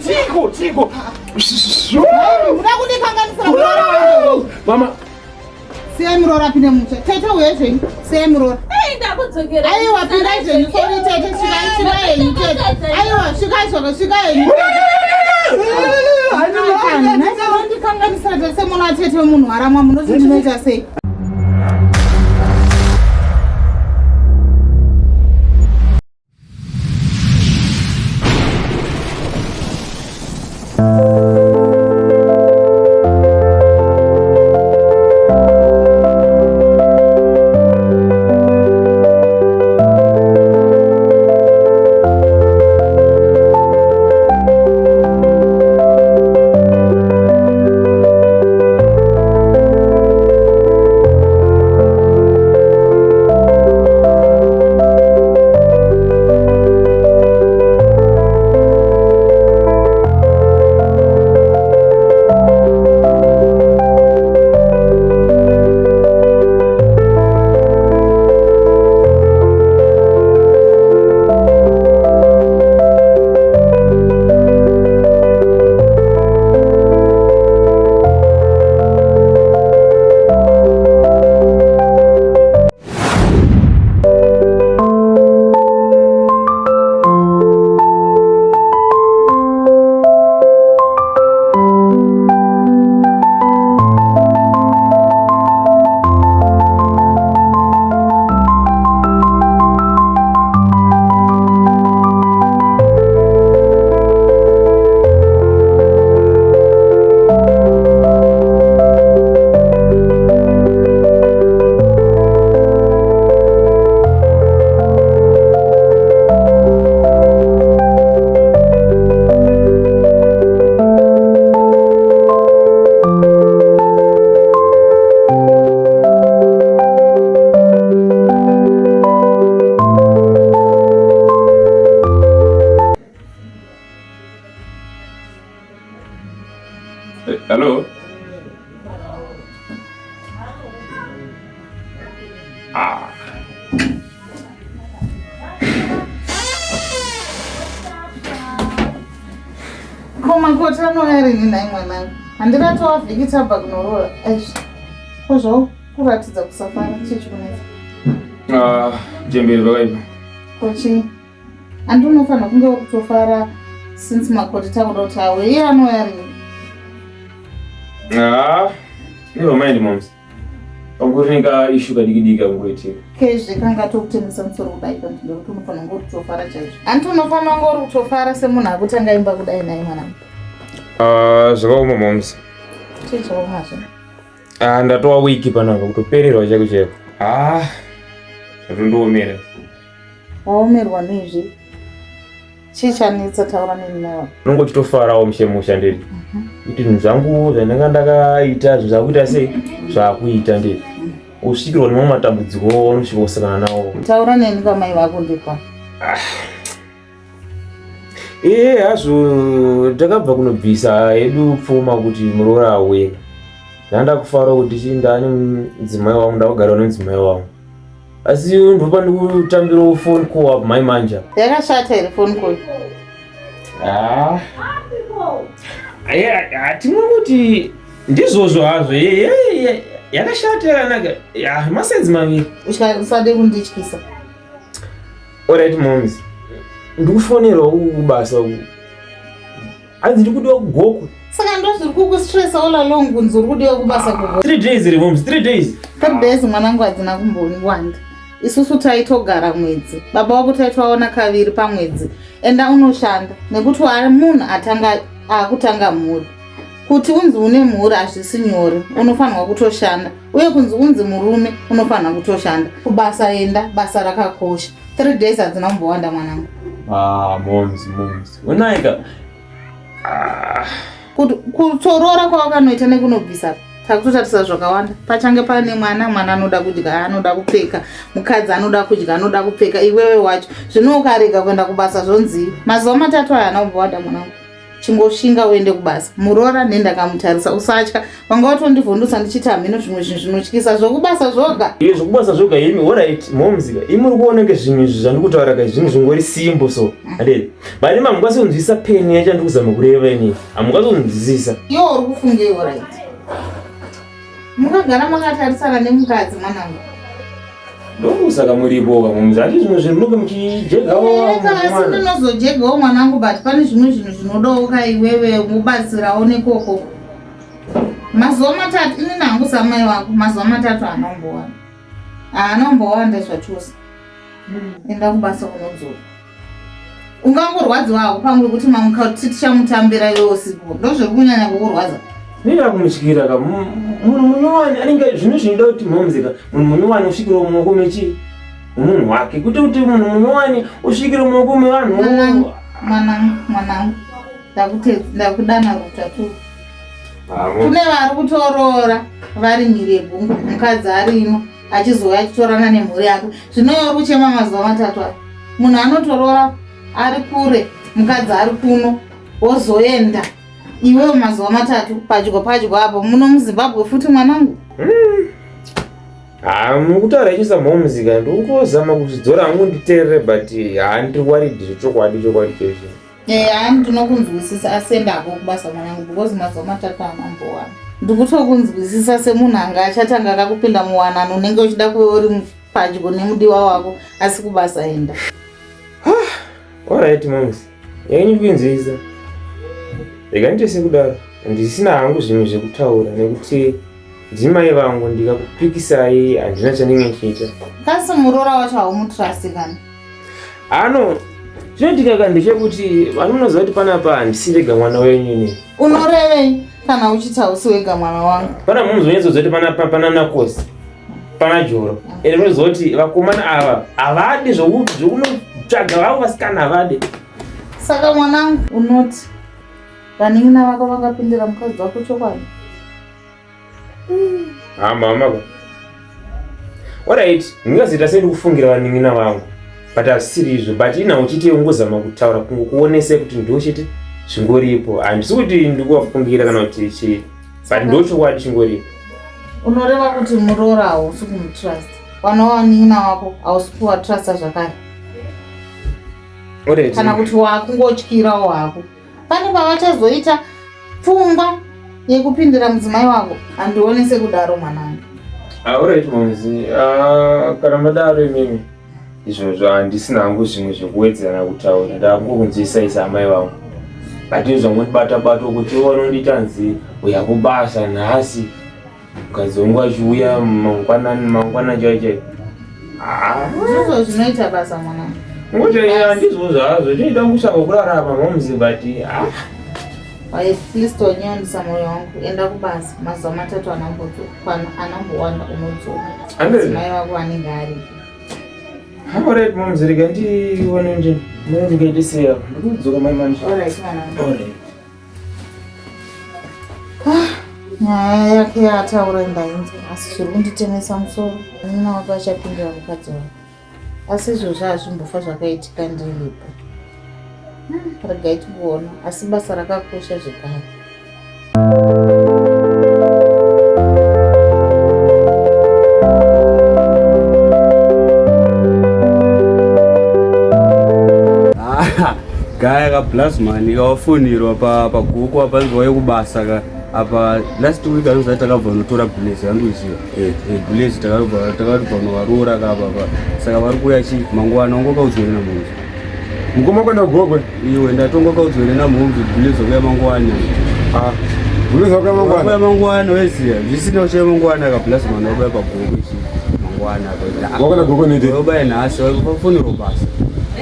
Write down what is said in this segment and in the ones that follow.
Chiko, chiko. Mama. Siyai muroora apinde mumusha. Tete uye zvenyu. Siyai muroora. Aiwa pindai zvenyu. Sorry tete svikai svikai henyu tete. Aiwa svikai zvako svikai henyu. Ndikanganisira tese muna tete wemunhu waramwa munoti ndinoita sei? Hello? Ah. Ko makoti anouya rini nhai mwanangu? Handina vhiki tabva kunoroora. Eish. Ko zvakuratidza kusafara chii chikunetsa? Ah, jemberi vakaipa. Ko chii? Handi unofanira kunge uri kutofara since makoti takuda kuti auye. Iye anouya rini? Ah, never mind moms. Pangori neka issue kadiki diki kangoitika. Kezve kanga tokutemesa musoro kudai panzvimbo yekuti unofanira kunge uri kutofara chaizvo. Hanti unofanira kunge uri kutofara semunhu akutanga imba kudai nhai mwanangu? Ah, zvakaoma moms. Chii chakaomazve? Ah, ndatowa wiki panapa kutopererwa chaiko chaiko. Ah, zvatondiomera. Waomerwa neizvi? Chii chanetsa taura neni mai wako. Unonge uchitofarawo mushe musha ndiri. Kuti zvinhu zvangu zvandanga ndakaita zvinhu zvakuita sei zvakuita ndiri. Usvikirwa nemamwe matambudziko unosvika kusangana nawo. Taura neni kamai vako ndikwa. Ah. Ee hazvo takabva kunobvisa hedu pfuma kuti muroora auye. Ndanda kufara kuti chii ndani mudzimai wangu ndakugara nemudzimai wangu. Asi ndopandikutambirawo phone call apo mai manja. Yakashata here phone call? Ah. Hatingoti ndizvozvo hazvo yakashata yakanaka masenzi maviri. Usade kundityisa. Alright moms. Ndikufonerwa kubasa uku. Hanzi ndikudiwa kuGokwe. Saka ndozviri kukustressa all along kunzi uri kudiwa kubasa kuGokwe. 3 days iri moms, 3 days. 3 days mwanangu hadzina kumbowanda. Isusu taitogara mwedzi. Baba wako taitovaona kaviri pamwedzi. Enda unoshanda nekuti wari munhu atanga akutanga mhuri. Kuti unzi une mhuri hazvisi nyore, unofanirwa kutoshanda. Uye kunzi unzi murume unofanirwa kutoshanda. Kubasa enda, basa rakakosha. 3 days hadzina kumbowanda mwanangu. Ah, moms, moms. Unaika. Ah. Kutoroora kwawakanoita nekunobvisa takutotarisa zvakawanda pachange pane mwana mwana anoda kudya anoda kupfeka mukadzi anoda kudya anoda kupfeka iwewe wacho zvino ukarega kuenda kubasa zvonzii mazuva matatu aya haana kumbowanda mwanangu. Chingoshinga uende kubasa. Muroora nendakamutarisa usatya. Wanga watondivhundutsa ndichiti hameno zvimwe zvinhu zvinotyisa zvokubasa zvoga. Iye zvokubasa zvoga imi alright momz ka. Imi muri kuona ke zvinhu izvi zvandikutaura ka zvinhu zvingori simple so. Handei. But imi hamukwanisi kunzwisisa pain yacho yandikuzama kureva ini. Hamukwanisi kunzwisisa. Iwe uri kufungei alright. Mukagara makatarisana nemukadzi mwanangu. Ndokusaka muripo ka momz. Handi zvimwe zvinhu munenge muchijegawo. Asi ndinozojegawo mwanangu but pane zvimwe zvinhu zvinodawo ka iwewe mubatsirawo nekoko. Mazuva matatu ini nangu samai wako mazuva matatu anombowanda. Anombowanda zvachose. Enda kubasa unodzoka. Ungangorwadziwa hako pamwe kuti mamuka kuti tichamutambira iwe usiku. Ndozviri kunyanya kukurwadza. Nina kumutyira ka munhu munyowani anenge zvinhu zvinoda kuti momz ka munhu munyowani usvikire mumaoko mechi munhu wake kuti kuti munhu munyowani usvikire mumaoko mevanhu. Mwanangu, mwanangu, mwanangu. Ndakudana rutatu. Kune vari kutoroora vari mhiri yegungwa mukadzi ari ino achizouya achitorana nemhuri yake zvino uri kuchema mazuva matatu aya munhu anotoroora ari kure mukadzi ari kuno wozoenda iwewo mazuva matatu padyo padyo apo muno muzimbabwe futi mwanangu Ha mukutaura ichi samhoms ka ndikungozama kuzvidzora hangu nditeerere but haa ndiri worried zvechokwadi chokwadi chezvo Eya ndinokunzwisisa asi endako kubasa mwanangu because mazuva matatu anambowana. Ndikutokunzwisisa semunhu anga achatanga kakupinda muwanano unenge uchida kuve uri padyo nemudiwa wako asi kubasa enda. Alright moms. Yenyu kuinzwisa. Rega ndiite sekudaro. Ndisina hangu zvimwe zvekutaura nekuti ndimai vangu ndikakupikisai handina chandinge ndichiita. Kasi muroora wacho haumutrust kani? Ano chinoitika ka ndechekuti vanhu munoziva kuti panapa handisi ndega mwana wenyu ini. Unorevei kana uchiti hausi wega mwana wangu? Pana munozonyatsoziva kuti panapa pana Nakosi, pana Joro. Ende munoziva kuti vakomana ava havadi zvokunotsvaga vavo vasikana havadi. Saka mwanangu unoti vanin'ina vako vakapindira mukadzi wako chokwadi? Ha mama ka. Alright, ndingazoita sei ndikufungira vanin'ina vangu. But hazvisiri izvo. But ina uchiti ungozama kutaura kungokuonese kuti ndo chete zvingoripo. Handisi kuti ndikuvafungira kana kuti chii. But ndo chokwadi chingoripo. Unoreva kuti muroora hausi kumutrust. Vana vanin'ina wako hausi kuvatrusta zvakare. Alright. Kana kuti wakungotyirawo hako. Pane pavachazoita pfungwa yekupindira mudzimai wako handione sekudaro mwanangu. Alright momz, ah, kana madaro imimi izvozvo handisina hangu zvimwe zvekuwedzera kutaura ndakungokunzwisai saamai vangu but zvangondibata bata kuti vanondiita nzi uya kubasa nhasi mukadzi wangu achiuya mangwanani mangwana chaiyo chaiyo ah. Ndizvo zvinoita basa mwanangu. Ngoti handizvo zvazvo chinoita kushaka kurarama momz but ah. Wai please tonyondisa moyo wangu enda kubasa mazuva matatu anambokwana anambowanda unodzoka mudzimai wako anenge aripo. Alright moms rega ndione nje ndingaite sei apa ndikudzoka mai manje. Alright mwanangu. Alright. Ah, nyaya yake yaataura ndainzwa asi zviri kunditemesa musoro munin'ina wake achapindira mukadzi wake asi izvozvo hazvimbofa zvakaitika ndiripo hmm, regai tigoona asi basa rakakosha zvekare Gaya ka plasman kawafonirwa pa paguku apa nzwa yekubasa ka apa last week anonzi takabva notora Blaze andoziva eh, eh Blaze takabva takabva novaroora ka apa pa saka vari kuuya chi mangwana ungo kaudzwe na mhunzi mukoma kwenda gokwe iwe ndatongo kaudzwe na mhunzi Blaze kuya mangwana ah Blaze kuya mangwana kuya mangwana weziya zvisina kuya mangwana ka plasman wakuya paguku chi mangwana Wakana goko nete. Wakuya nhasi wafonirwa basa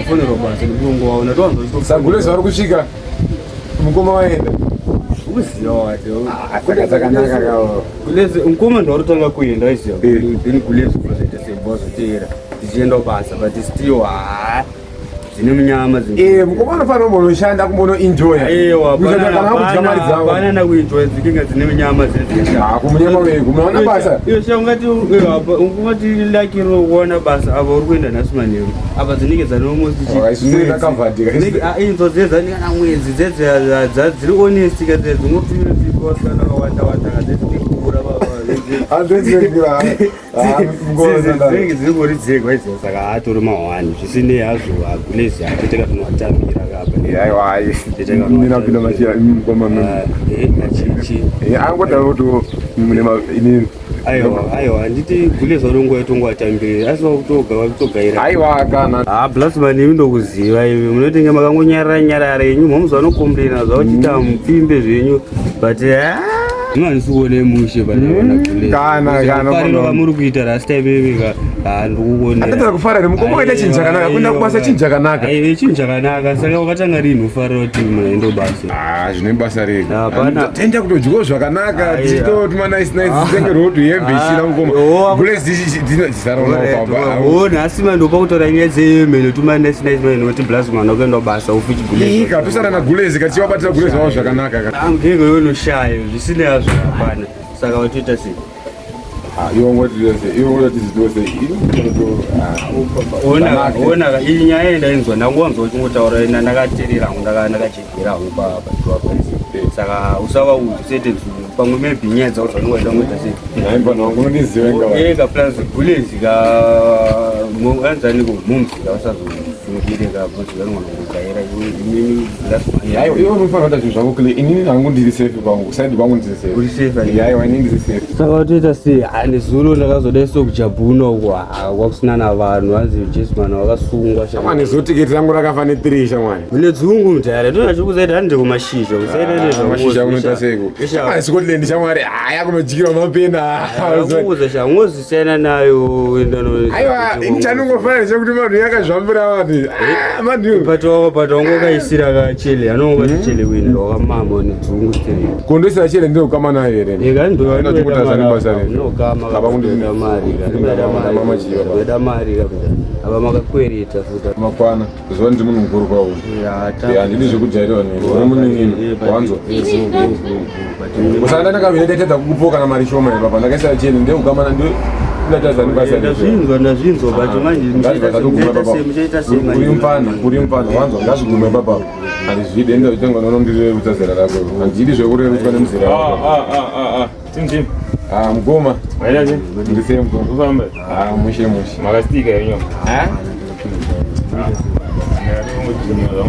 Fonero basa ndikungowaona towanza Sagule zvauri kusvika mukoma waenda. Uziva wacho. Ah, saka dzakanaka kawo. Gulezi mukoma ndo kuenda iziva. Eh. Then gulezi kuzoita sebozo teera. Tichienda basa but still ah. Dzine munyama dzine. Eh, mukoma anofanira kumbonoshanda kumbonoenjoya. Aiwa, Kuita kana kudya mari dzavo. hapana na kuenjoya dzikinga dzine munyama dzine. Ah, kumunyama weku, munoona basa. Iyo sha ungati eh, apa ungati lucky rokuwana basa apa uri kuenda nhasi manheru. Apa dzinenge dzane almost chi. Oh, isu tinenge takavhadhika. Dzinenge- ah, inzo dzedza kana mwedzi dzedza dza dziri honest ka dzedza dzingopfira vasikana vakawanda wanda ka dzedzi kura baba. Handedzekura. Ah, mukoma Dzinenge dziri kuri dzegwa idzo saka atori mahwani zvisinei hazvo agulezi atoteka tinovatambira kapa. Aiwa, ai. Ndinapinda machira mukoma. Chichi. Eh, angoda kuti mune ma ini Aiwa, aiwa, handiti gulezi vanonguva yetongovatambire asi vakutoga vakutogaira. Aiwa kana. Ah, Blasman imi ndokuziva imi munotinge makangonyarara nyarara yenyu mhomuzi vanokomplaina zvavo chiita mupfimbe zvenyu but ah, handisi kuone mushe panaona gulezi. Kana, kana, Fariro kana. vamuri kuita rasta imimi ka ah, ndikukuonera. Andatara kufara here mukoma waita chinhu chakanaka kuenda kubasa chinhu chakanaka. Aiwa, chinhu chakanaka saka wakatanga rini ufarira kuti munhu aende kubasa? Ah, zvine basa rei. Hapana. Tenda kutodyawo zvakanaka, Aiwa. tichitotuma nice nice, titenge road hembe ichira mukoma. Oh, Gulezi dzisaraonawo pamba. Oh, nhasi mani ndopa kutaura nyaya dzehembe netuma nice nice mani nokuti Blasman wakaenda kubasa ufuchi gulezi. Ika tosara na gulezi kachivabatira gulezi wavo zvakanaka. ka. Amgenge yonoshaya zvisina hazvo hapana saka watoita sei? Ah, iwe ngoti yose, iwe ngoti tizitose. Ona Zvakanaka. ona iyi nyaya yendainzwa ndangonzwa uchingotaura ina ndakateerera hangu ndakachegera hangu padhuwa pese saka usava usete dzungu pamwe maybe nyaya dzavo zvanonga ndangoita sei Nhai mfana wangu unondiziva inga wa. ega plus gulezi ka anzaniko mumzi ka usazosungire ka because vanogona kugaira imimi Aiwa, iwe unofanira kuita zvinhu zvako kule. Inini hangu ndiri safe kwangu, side kwangu ndiri safe. Uri safe, ayi? Aiwa, inini ndiri safe. saka watoita sei hanezuro ndakazodai so kujabhuna uko kwakusina navanhu hanzi jesman wakasungwa sha. Shamwani zotiketi rangu rakafa ne3 shamwani. mune dzungu mudhara tonachokusaita hande kumashizha Ah, Mashizha unoita seiko? Shamwani Scotland shamwari, haya kunodyirwa mapena. usaitakuuza sha ungozisiyana nayo Aiwa, ini chanongofanira chekuti vanhu yakazvambira vanhu. Ah, vanhu. but wakabata wanga wakaisira kachele anongobata chele wina wakamama nedzungu stereki Kundosira chele ndinokama nayo here. Baba eda mari apa makakwereta futa Makwana, zuva ndiri munhu mukuru kwauri. Handidi zvekujairira neni. Uri munin'ina, wanzwa. Usaka ndakavira ndaitadza kukupawo kana mari shoma here papa. Ndakaisira chele ndekukama nayo ndatadza nebasa rese. ndazvinzwa ndazvinzwa but manje Ngazvibva muchaita sei Uri mufana, uri mufana, wanzwa ngazvigume papa. Handizvidi enda uchitenga unondirerutsa zera rako. Handidi zvekurerutswa nemuzera Ah, wako. ah, ah, ah, ah. Tim, Tim. Ah, mukoma. Waita sei? Ndiri sei mukoma? Kufamba. Ah, mushe mushe. Makastika yenyu. Ah?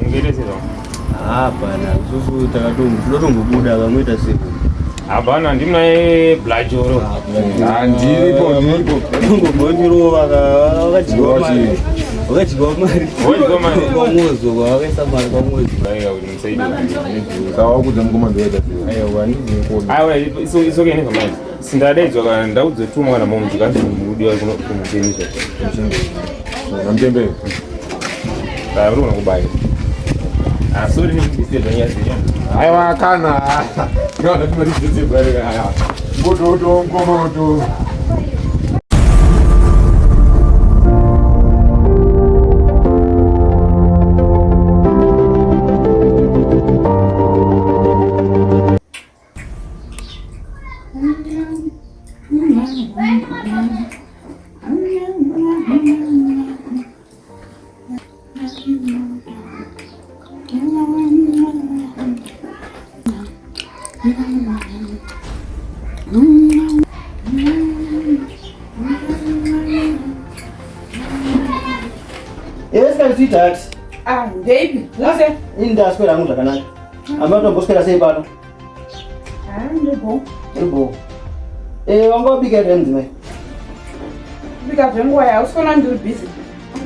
Ungaita sei zvangu? hapana isusu tinotombobuda kamoita sei Hapana, ndimnaye Blajoro. Ah, ndiripo, ndiripo. tombobondirova wakadyiwa mari wakadyiwa mari Wakadyiwa mari. kwamwozo wakaisa mari kwamwozo Aiwa, kuti musaite. Saka wakudza mukoma ndoita sei? aiwa handizikoni Aiwa, it's okay, never mind. Sindadaidzwa kana ndaudzotuma kana mombe kanzi mudiwa kuno kumuteni zvo. Namutembere. Ah, uri kuona kubaya. Ah, sorry nekudisturb nyaya dzenyu. Aiwa kana. Ngada timari dzetse bwere aya. Ngoto mukoma ngoto. Yes, can see that. Ah, ndeipi mose Ini ndaswera hangu zvakanaka. Hamba tomboswera sei pano? Ah, ndibho Iribo. Eh, wanga wabika here mudzimai? kubika zvenguva yao usiona ndiri bhizi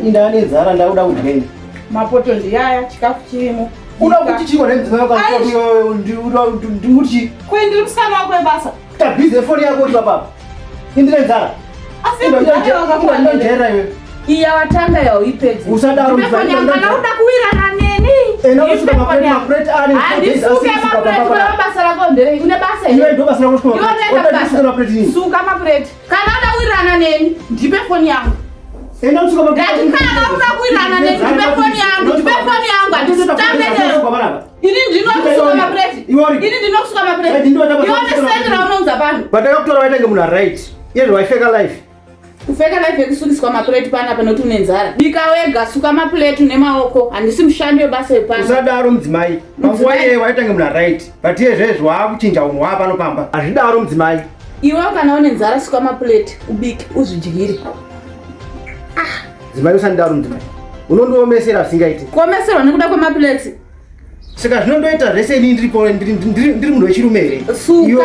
Ini ndane nzara ndakuda kudya ini. mapoto ndiyaya chikafu chirimo Uda kuti chiko nemudzimai wako ndikuti kwe ndiri musikana wako webasa tabhizi foni yako uri papapa. Ini ndine nzara. asi mudhara wakakuwanira Ndonjerera iwe. iya watanga yauipedzi Usadaro, Ndipe foni yangu, kana ndonjerera. uda kuwirana neni Enda ndipe unosuka foni mapureti yangu. mapureti ane handisuke mapureti kwewa basa rako nderei une basa Iwe here ndo basa rako Iwe unoenda kusuka basa. mapureti nini? Suka mapureti kana uda kuwirirana neni ndipe foni yangu. Enda unosuka Ndati kana uda kuirana neni ndipe foni yangu, ndipe foni yangu handisitambe newe. Ini ndinokusuka mapureti. Ini ndinokusuka mapureti. Iwe neseni raunounza pano. Pandakakutora waita kunge munhu aright. Iye waifeka life. Kufeka life yekusukiswa mapureti panapa nekuti une nzara. Bika wega, suka mapureti nemaoko. Handisi mushandi webasa wepano. Usadaro mudzimai. Panguva iyeyo waita kunge munhu aright. But iye zvezvi waakuchinja unhu waapano pamba. Hazvidaro mudzimai. Iwe kana une nzara suka mapureti ubike uzvidyire. Ah, mudzimai usandidaro mudzimai. Unondiomesera zvisingaiti. Kuomeserwa nekuda kwemapureti. Saka zvinondoita zvese ini ndiripo ndiri munhu wechirume here? Suka,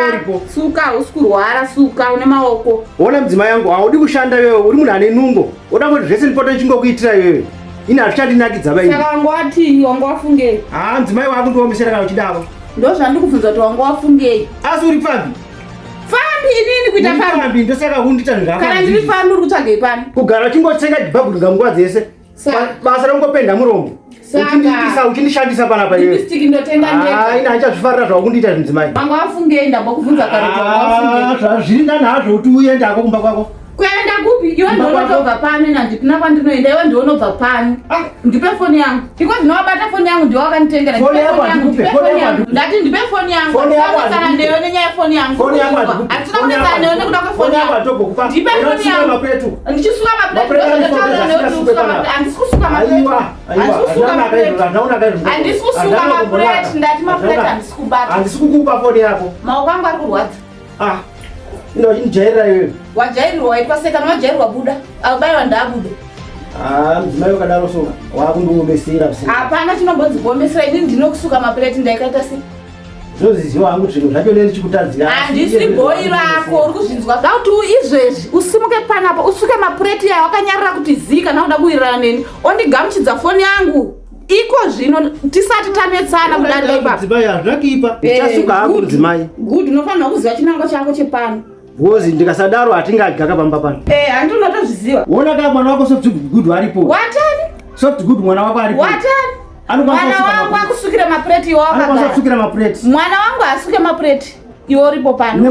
suka hausi kurwara, suka une maoko. Ona mudzimai yangu haudi kushanda iwewe, uri munhu ane nungo. Oda kuti zvese ndipote ndichingokuitira iwewe. Ini hazvichandinakidza ba ini. Saka wanga watii, wanga wafungei? Ah, mudzimai wakundiomesera kana uchidaro. Ndozvandikubvunza kuti wanga wafungei? Asi uri pfambi? Pfambi inini kuita pfambi. Pfambi ndosaka kundiita zvinhu Kana ndiri pfambi uri kutsvagei pano? Kugara uchingotsenga dhibhabhudunga nguva dzese. Basa rekungopenda muromo. Uchindiitisa uchindishandisa panapa iwe. Lipstick ndotenga ndega. Ah, ini handichazvifarira zvakundiita zvinhu dzimai. Wanga wafungei ndambokubvunza kare kuti wanga wafungei. Ah, zvazviri nani hazvo kuti uende hako kumba kwako. Kuenda kupi? Iwe ndiwe unotobva pano ina ndipina kwandinoenda iwe ndiwe unobva pano. Ah. Ndipe foni yangu. Iko zvino wabata foni yangu ndiwe wakanditengera. Foni yako handikupe. Foni yako handikupe. Ndati ndipe foni yangu. Foni yako Handikupe. handikupe. Newe nenyaya yefoni yangu. Foni yako handikupe. Hatina kunetsana newe nekuda kwefoni Foni yako yangu. handitokupa. Ndipe foni yangu. Mapetu. Ndichisuka maplate. Maplate Handisi kusuka maplate. Aiwa, aiwa. Handisi kusuka maplate. Handisi Handisi kusuka maplate. Ndati maplate handisi kubata. Handisi kukupa foni yako. Maoko angu ari kurwadza. Ah. Ino uchindijairira iwewe. Wajairirwa waitwa sei kana wajairirwa buda. Abaiwa ndaabuda. Ah, mudzimai wakadaro so wakundiomesera zvisina. Hapana chinombonzi kuomesera ini ndinokusuka maplate ndaikaita sei? Ndinoziziwa hangu zvinhu zvacho neni ndichikutadzira. Handisi bhoi rako uri kuzvinzwa. Zvakuti izvezvi usimuke panapa usuke mapureti aya wakanyarara kuti zii kana uda kuwirirana neni ondigamuchidza foni yangu iko zvino tisati tanetsana kudarika ipapo. Mudzimai hazvina kuipa. Ndichasuka hangu mudzimai. Good, unofanirwa kuziva chinangwa chako chepano. Because ndikasadaro hatingadya kapamba pano. Eh, handi unotozviziva. Wona ka mwana wako soft good aripo. Watani? Soft good mwana wako aripo. Watani? Mwana wangu akusukira mapureti iwe wakagara. Kusukira mapureti. Mwana wangu asuke mapureti iwe uripo pano.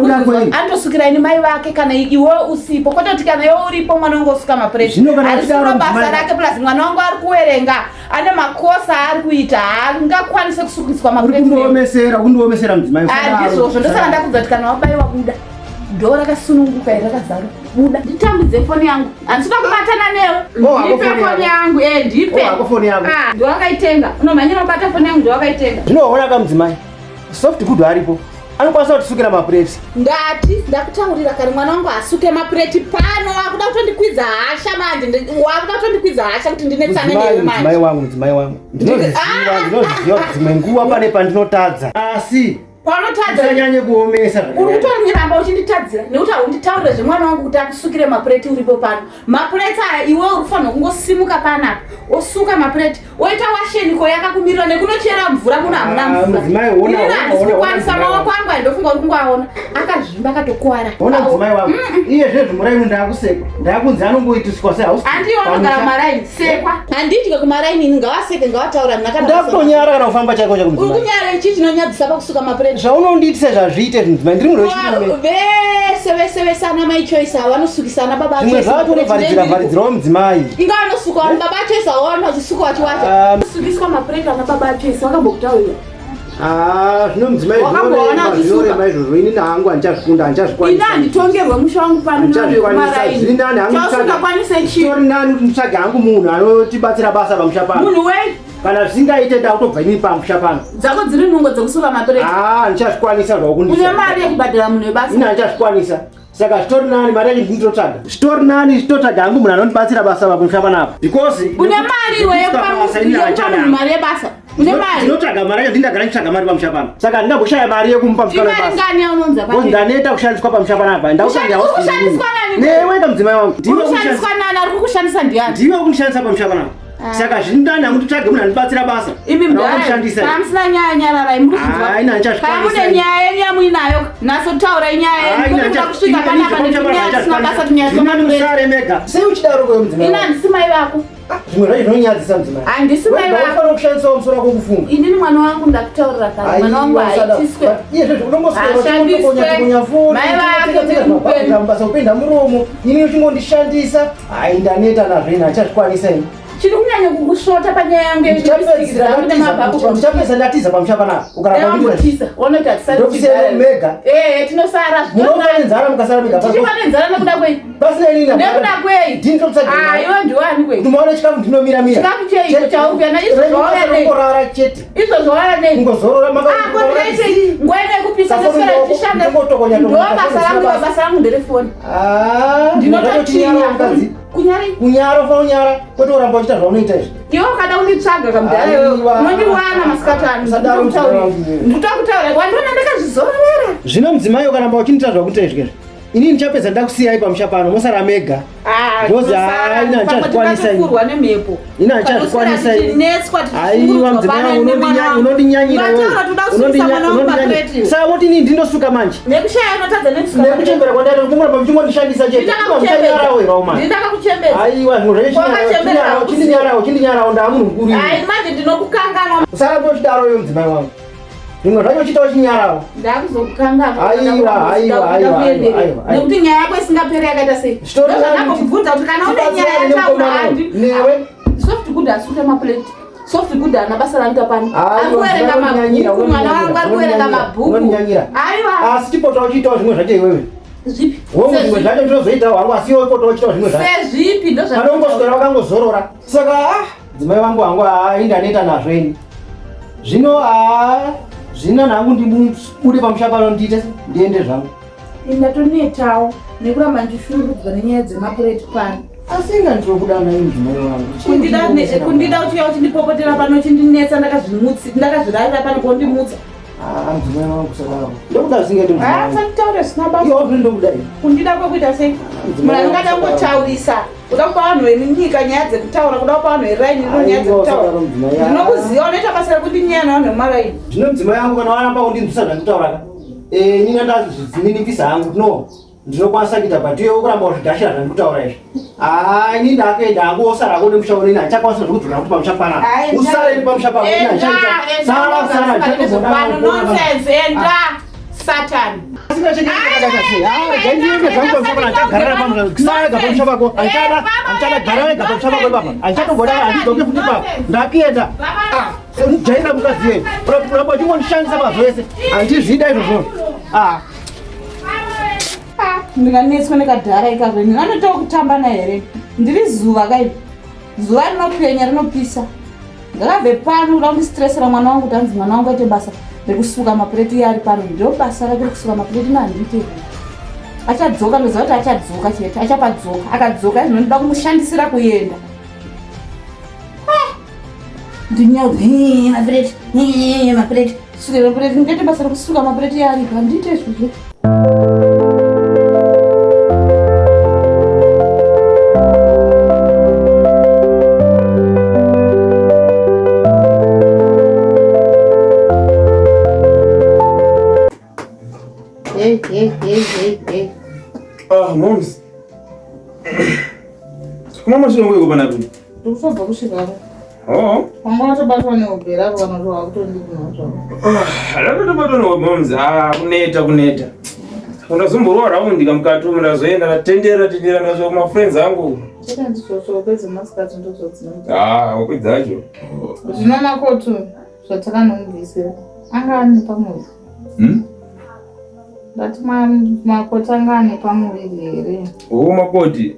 Anotosukira ini mai vake kana iwe usipo. Kwete kuti kana iwe uripo mwana wangu osuka mapureti. Harisiro basa rake plus mwana wangu ari kuwerenga. Ane makosa aari kuita haangakwanise kusukiswa mapureti. Kundiomesera, kundiomesera mudzimai. Handizvozvo ndosaka ndakudza kuti kana wabaiwa buda. Dhoo rakasununguka iri rakazaruka. Buda. Nditambidze foni yangu. Handisina kubatana newe. Oh, hako Ndipe foni foni yako. yangu. Eh, ndipe. Oh, hako foni yako. Ah, ndiwe wakaitenga. Unomhanyira kubata foni yangu ndiwe wakaitenga. Zvinoona ka mudzimai. Soft good aripo. Anokwanisa kutisukira mapureti. Ndati ndakutaurira kare mwana wangu asuke mapureti pano wakuda kutondikwidza hasha manje. Wakuda kutondikwidza hasha kuti ndinetsane Mudzimai, newe mudzimai manje. wangu, mudzimai wangu. Ndinozviziva, ndinozviziva kuti dzimwe nguva pane pandinotadza. Asi Paunotadza usanyanye kuomesa uri kutondiramba uchinditadzira nekuti haunditaurire zvemwana wangu kuti akusukire mapureti uripo pano. Mapureti aya iwe uri kufanirwa kungosimuka panapa osuka mapureti oita washeni ko yakakumirira nekunochera mvura muno hamuna Ah, mvura. mudzimai, ona, Inini ona, handisi ona, kukwanisa ona, maoko angu andofunga uri kungoaona akazvimba akatokuwara. Ona mudzimai wangu. Iye zvezvi muraini ndakusekwa. Ndakunzi anongoitiswa sehausi. Handiyo unogara kumaraini sekwa. Handidye kumaraini ini ngawaseke ngawataura Ndakutonyara kana kufamba chaiko chaiko Uri mudzimai. kunyara ichi chinonyadzisa pakusuka mapureti. Zvaunondiitisa zvazviite mudzimai ndiri munhu wechirume. Vese vese vese ana mai Choice ava vanosukisa ana baba Zvimwe Choice. zvacho mapureti unovharidzira nendiripo. vharidzirawo mudzimai. Inga vanosuka vanhu baba Choice ava vanhu vachisuka vachiwacha. Sukiswa mapureti ana baba Choice vakambokutaurira. Ah, zvino mudzimai Wakamboona zvinorema uchisuka? zvinorema izvozvo ini hangu handichazvikunda Ini handichazvikwanisa. handitongerwe musha wangu pano Handichazvikwanisa nekumaraini. zviri nani hangu Chausingakwanise chii? Zvitori nani kuti nditsvage hangu munhu anotibatsira basa pamusha pano. Munhu wei Kana zvisingaite ndakutobva inini pamusha pano. dzako dziri nungo dzekusuka mapureti. Ah, handichazvikwanisa zvakundisa. Une mari yekubhadhara munhu webasa. Ini handichazvikwanisa. Saka zvitori nani mari yacho ndinototsvaga. Zvitori nani zvitotsvaga hangu munhu anondibatsira basa pamusha panapa. Because Une mari iwe nekuti yekupa basa ini yekupa handichada munhu mari yebasa. Une mari. Ndinotsvaga mari yacho ndindagara ndichitsvaga mari pamusha pano. Saka handingamboshaya mari yekumupa musikana Imari webasa. ngani yaunonza Because pano? ndaneta kushandiswa pamusha panapa. Ndakutsvaga Uri kushandiswa nani? Newe ka mudzimai wangu. Uri kushandiswa nani? Ari kukushandisa ndiani? Ndiwe kundishandisa pamusha panapa. Ah. Saka zvindani hangu titsvage munhu andibatsira basa. Imi mudhara. Kana nyaya nyararai muri kunzwa. Ah, ina Kana mune nyaya yenyu yamuinayo nhasi taurai nyaya yenyu. Kwete kuda kusvika panapa netunyaya tusina basa tunyaya Zvindani musare mega. Sei uchidaro kwewe mudzimai? Ina handisi mai vako. Ah, zvimwe zvacho zvinonyadzisa mudzimai. Handisi mai vako. Unofanira kushandisawo musoro wako kufunga. Inini mwana wangu ndakutaurira kare. Mwana wangu haitiswe. Iye zvezvo unongoswera foni. Mai vake ndiri mupenyu. Basa kupinda muromo. Ini uchingondishandisa. Hai ndaneta nazvo ini handichazvikwanisa ini. Chiri kunyanya kukusvota panyaya yangu ndichapedza ndatiza pamusha panapa ukarambatiza wanoita tisarndofisira mega eh tinosara munofa nenzara mukasara mega tichifa nenzara nekuda kwei pasina inini nekuda kwei ndini tokutsvagira ah iwe ndiwani kwei kuti muone chikafu ndinomira mira chikafu cheiko chaukuya na izvo zvauya nei ngorara chete izvo zvauya nei ngozorora maka ah ko ndinoite nguva ino yekupisa ndoswera ndichishanda ndo basa rangu basa rangu nderefoni ah ndinototinya kunyari kunyara ufanira kunyara kwete kuramba uchiita zvaunoita izvi iwe ukada kunditsvaga kamudhara iwewe unondiwana masikati ano ndikuda kutaura wandiona ndakazvizororera zvino mudzimai ukaramba uchindiita zvakuita izvi kezvi inini ndichapedza ndakusiyai pamusha pano mosara mega ah, because haina handichazvikwanisa nemhepo ini handichazvikwanisa aiwa mudzimai unondinyanyira saka woti inini ndinosuka manje nekushaya unotadza nekusuka nekuchembera kwandaita kungoramba muchingondishandisa chete muchanyarawo here umana ndakakuchembedza aiwa zvimwe zvacho chindinyarawo chindinyarawo ndaa munhu mukuru ai manje ndinokukanganwa usaramba uchidaro iwe mudzimai wangu zvimwe zvacho uchiita uchinyarawo ndakuzokukanganwa aiwa aiwa aiwa aiwa nekuti nyaya yako isingaperi yakaita sei ndozvandambokubvunza kuti kana une nyaya yataura handi newe soft good asuke maplate soft good haana basa raanoita pano ari kuverenga mabhuku mwana wangu ari kuverenga mabhuku aiwa asi chipota uchiitawo zvimwe zvacho iwewe zvipi wongu zvimwe zvacho ndinozoitawo hangu asi iwe pota uchiitawo zvimwe zvacho sezvipi ndozvaanongoswera wakangozorora saka ah dzimai vangu hangu haa indaneta nazvo ini zvino haa zvino hangu ndibude pamusha pano ndiite ndiende zvangu ndatonetawo nekuramba ndichishungurudzwa nenyaya dzemapureti pano asi inga ndinokudana ini mudzimai wangu kundida uchiuya uchindipopotera pano uchindinetsa ndakazvirarira pano kondimutsa ah, mudzimai wangu kusadaro ndokuda zvisingaiti mudzimai zvisina basa iwe ndokuda kundida kwekuita sei munhu anenge ada kungotaurisa kuda kupa vanhu vemunyika nyaya dzekutaura kuda kupa vanhu veraini rino nyaya dzekutaura ndinokuziva unoita basa rekundinyaya navanhu vemaraini zvino mudzimai wangu kana waramba kundinzwisa zvandikutaura ka eh, nina ndazvininipisa hangu no ndinokwanisa kuita but iwe ukuramba uzvigashira zvandikutaura izvi haa ini ndakuenda hangu wosara hako nemusha uno ini handichakwanisa zvekudzora kuti pamusha panapa usare ini pamusha pako ini handichaita sara sara ndichatozodanonsense enda satan ndakuenda jaira mukadzi yeye uramba uchingondishandisa pazvese handizvida izvozvo ndinganetswa nekadhara ikako ini vanotawo kutamba naye here ndiri zuva kai zuva rinopenya rinopisa ngakabve pano kuda kundistresera mwana wangu kuti anzi mwana wangu aite basa rekusuka mapureti iye ari pano ndo basa rake rekusuka mapureti no handiite achadzoka ndoziva kuti achadzoka chete achapadzoka akadzoka izvino ndoda kumushandisira kuenda Ndinyauzi mapureti mapureti suka mapureti ndingaite basa rekusuka mapureti yaaripo handiite izvozvo. Hey, hey, hey, hey, hey. Ah, moms. Kuma mashure ngweko panapi? Ndikutobva kusvikako. Oh. Wanga watobatwa nehope rako kana kuti wakutondibvunza zvako. Ah, ndatobatwa nehope moms. Ah, kuneta kuneta. Undazomborowa round kamukati umu ndazoenda ndatendera tendera ndazvo kuma friends angu. Chete ndizvozvo hope dzemasikati ndodzo dzinoita. Ah, hope dzacho. Zvino makotu zvatakanomubvisira anga ane pamuviri. Hmm? Ndati makoti anga ane pamuviri here? Oh, makoti.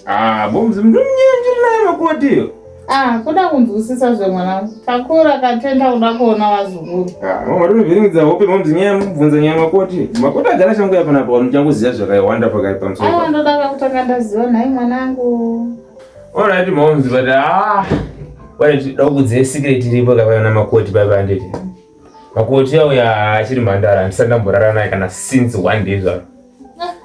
Ah, bomzi ndomunyenjeri naye makoti iyo. Ah, kuda kunzwisisa zvemwana. Takura katenda kuda kuona vazukuru. Ah, mama ndovhiringidza hope momzi nyaya mubvunza nyaya makoti. Makoti agara changu ya panapa vanhu changuziva zvakawanda pakati pamusoro. Aiwa ndoda kutanga ndaziva nhai mwanangu. All right moms, but ah, wait, dakuudze secret iripo kapana makoti baba handiti. Makoti auya achiri mhandara handisati ndamborara naye kana since one day zvaro.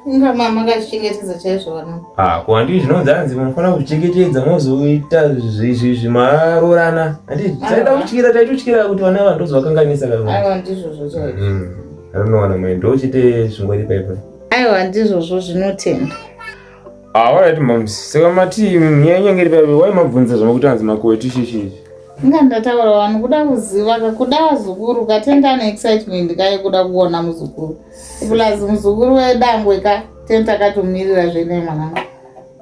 Inga mama akazvichengetedza chaizvo vana. Ah, ko handii zvinonzi hanzi munofanira kuzvichengetedza mozoita zvimaroorana. Handii taida kutyira taitotyira kuti vana ava ndozovakanganisa kana. Aiwa ndizvozvo chaizvo. I don't know vana mai ndochite zvingori paipa. Aiwa ndizvozvo zvinotenda. Ah, alright moms. Saka mati nyaya inenge iri paipa wai mabvunza zvamakuti hanzi makoti shishi. Inga ndataura vanhu kuda kuziva ka kuda vazukuru katenda ane excitement kaye kuda kuona muzukuru. Plus muzukuru wedangwe ka tenda takatomirira zvene mwanangu.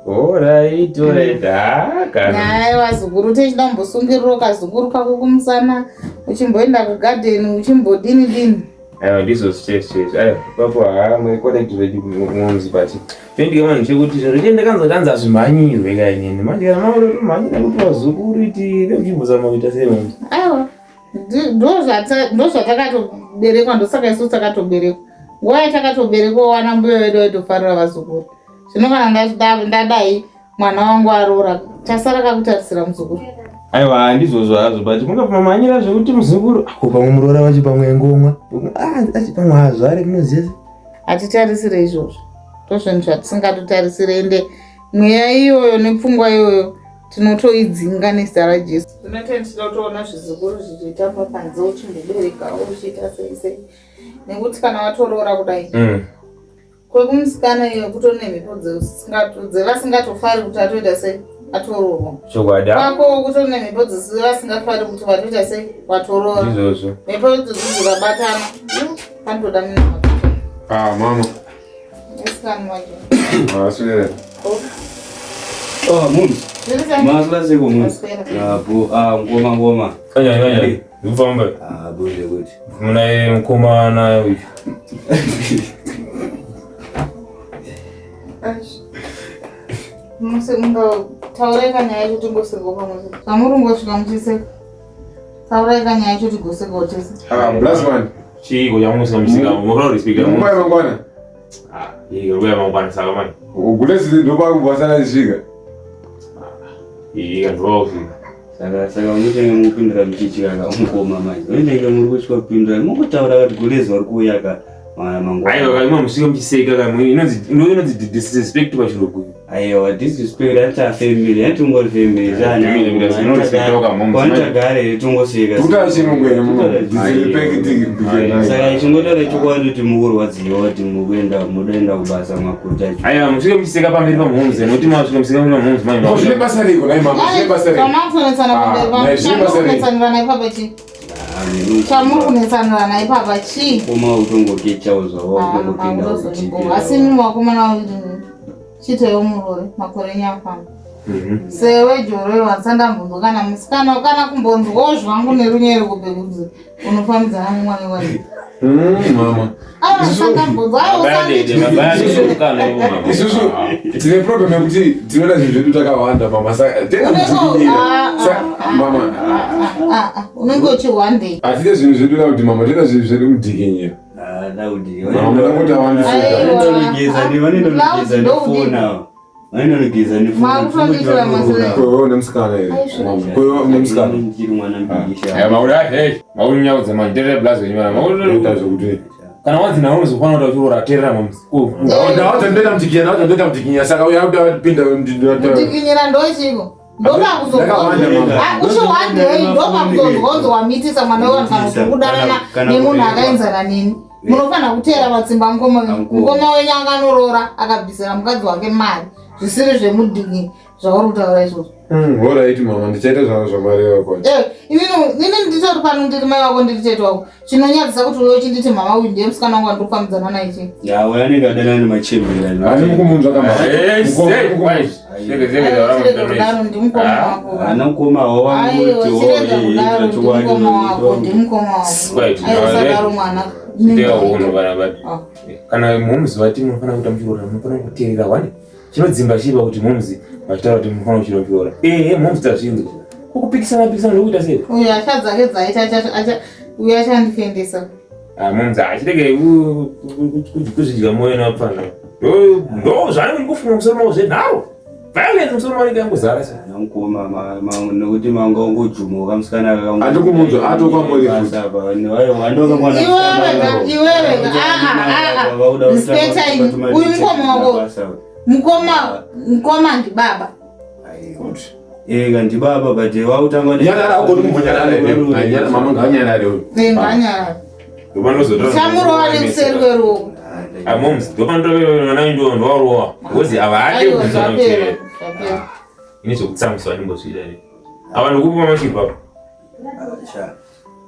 Alright, alright. Ah, kana. Nyaya yevazukuru techida kumbosungirira kazukuru kako kumusana uchimboenda kugadheni uchimbodini dini. Aiwa ndizvo chaizvo chaizvo. Aiwa ipapo haa muri correct zvedu moms but pendika vanhu chekuti zvinhu zveche ndakanzwa tanzi hazvimhanyirwe ka inini. Manje kana mauri kumhanyira kuti vazukuru iti vemuchimbozama kuita sei moms. Aiwa ndozvatakatoberekwa ndosaka isusu takatoberekwa. Nguva yatakatoberekwa wana mbuya vedu vaitofarira vazukuru. Zvino kana ndadai mwana wangu aroora chasara kakutarisira muzukuru. Aiwa handizvozvo hazvo but mungapamhanyira zvekuti muzukuru ako pamwe muroora wacho pamwe ngomwa. Ah achi pamwe hazvare munoziva. Hatitarisire izvozvo. Ndozvinhu zvatisingatotarisire ende mweya iyoyo nepfungwa iyoyo tinotoidzinga nezita raJesu. Tinoita tichida kutoona zvizukuru zvichitamba panze uchimboberekawo uchiita sei sei nekuti kana watoroora kudai kwekumusikana iyo kutori nemhepo dzevasingatofari kuti atoita sei atoroorwa. Chokwadi. Kwako kutori nemhepo dzevasingafari kuti vatoita sei watoroora. Ndizvozvo. Mhepo idzodzo dzikabatana panotoda minamato. Ah, mama. Musikana wacho. Ah, swera. Oh, mums. Zviri sei? Maswera sei ko mums? Maswera. Ah, bo, ah, ngoma ngoma. Kanya kanya. Ndikufamba. Ah, bo zvekuti. Muna mukomana uyu. Taurai kanyaya yacho tingosekawo pamwe chete. Zvamuri kungosvika muchiseka. Taurai kanyaya yacho tigosekawo tese. Ah, blast man. Chiiko chamunosika musika munofanira kurespecta. Nguva yamangwana. Ah, ii nguva yamangwana saka manje. Gulezi ndopakubvasana chisvika. Ii kandiwa kusvika. Saka saka unotenge mupindura muchichika ka mukoma manje. Unotenge muri kusvika kupindura. Mungotaura kuti gulezi vari kuuya ka mangwana. Aiwa kaimwe musvika muchiseka ka inonzi inonzi disrespect pachirungu. Aiwa disrespect ata family, ati ungori family. Wanitagare tongoseka. Kutaura chirungu here muno? Disrespect. Saka ichingotaura chokwadi kuti mukurwadziwa kuti mukuenda mudoenda kubasa makuta. Aiwa musvike muchiseka pamberi pamhomes nekuti masvika museka pamberi pamhomes manje. Ko zvine basa reiko nhai mama? Zvine basa reiko? Chamukunetsana pamberi Ah, nhai, zvine basa reiko? Chamukunetsanirana ipapa chii? Chamukunetsanirana ipapa chii? Koma utongokechawo zvavo utongopinda Makutozoibo. Asi imi vakomana chiitewo murore makore enyu afamba. Sewe joro wasandambonzwa kana musikana kana kumbonzwawo zvangu nerunyere kubve kunzi unofambidzana nemwana wani. Mama. Aiwa sandambonzwa aiwa usanditi. Isusu tine problem yekuti tinoda zvinhu zvedu takawanda mama saka tena mudzikinyira. Mama Unenge uchihwandei. hatide zvinhu zvedu da kuti mama tinoda zvinhu zvedu mudikinyira. Mama muda kuti awandise. Vanonogeza Makutondiitira masere. Kwewe nemusikana here? Mama, Kwewe nemusikana. Aiwa mauri hey mauri nyaudza manje terera blazo yenyu mana Ita mauri zvekuti kana wanzi nawe unozofanira kuti uchiroora terera moms. Ndawadza ndoita mutikinya, ndawadza ndoita mutikinya saka uya kuda kupinda Mutikinyira ndochiko. Ndakawanda, mama. Uchihwandei ndopakuzonzwa wamitisa mwana wevanhu kana kuti kudanana nemunhu akaenzana neni. Munofanira kuteera matsimba mukoma wenyu. Mukoma wenyu anganoroora akabvisira mukadzi wake mari zvisiri zvemudhingi zvauri kutaura izvozvo. Alright mama, ndichaita zvamareva kwacho. Eh, inini nditori pano ndiri mai vako ndiri tete wako. Chinonyadzisa kuti uyo uchinditi mama uyu ndiye musikana wangu wandiri naye chii. Yawe anenge adanana nemachembera. Ani mukumunzwa kama. Chirega kudaro ndimukoma wako. Ana mukoma wavo Aiwa, chirega kudaro ndimukoma wako, ndimukoma wako. Right, Aiwa, now, usadaro mwana. Ah. Kana moms vati munofanira kuita muchiroora munofanira kuteerera wani chinodzimba chiipa kuti moms vachitaura kuti munofanira kuchira muchiroora ehe moms tazvinzwa kokupikisana pikisana ndokuita sei Uyu asha dzake dzaita uyu achandifendesa. Ah, moms achirege kuzvidya moyo napfana ndo zvaanenge kufunga musoro mavo zvenharo. Violence musoro manenge yangozara se. Mukoma nekuti manga ungojumoka musikana Andikumudzwa, atokwamuri futi. Iwewe iwewe ah ah ah. Respecta ini. Uyu mukoma wako. Mukoma mukoma ndibaba. Ega ndibaba but wautanga Nyarara ugoni kumbonyarara here? Nyarara mama nganyarare uyu. Nganyarara. Chamurova nekuseri kweruoko. Ah moms, ndopanotoona ndo ndwarowa. Because avade Aiwa zvapera. Zvapera. Ini zvokutsamwisa vandimbozviita here. Ava ndikupa machibva.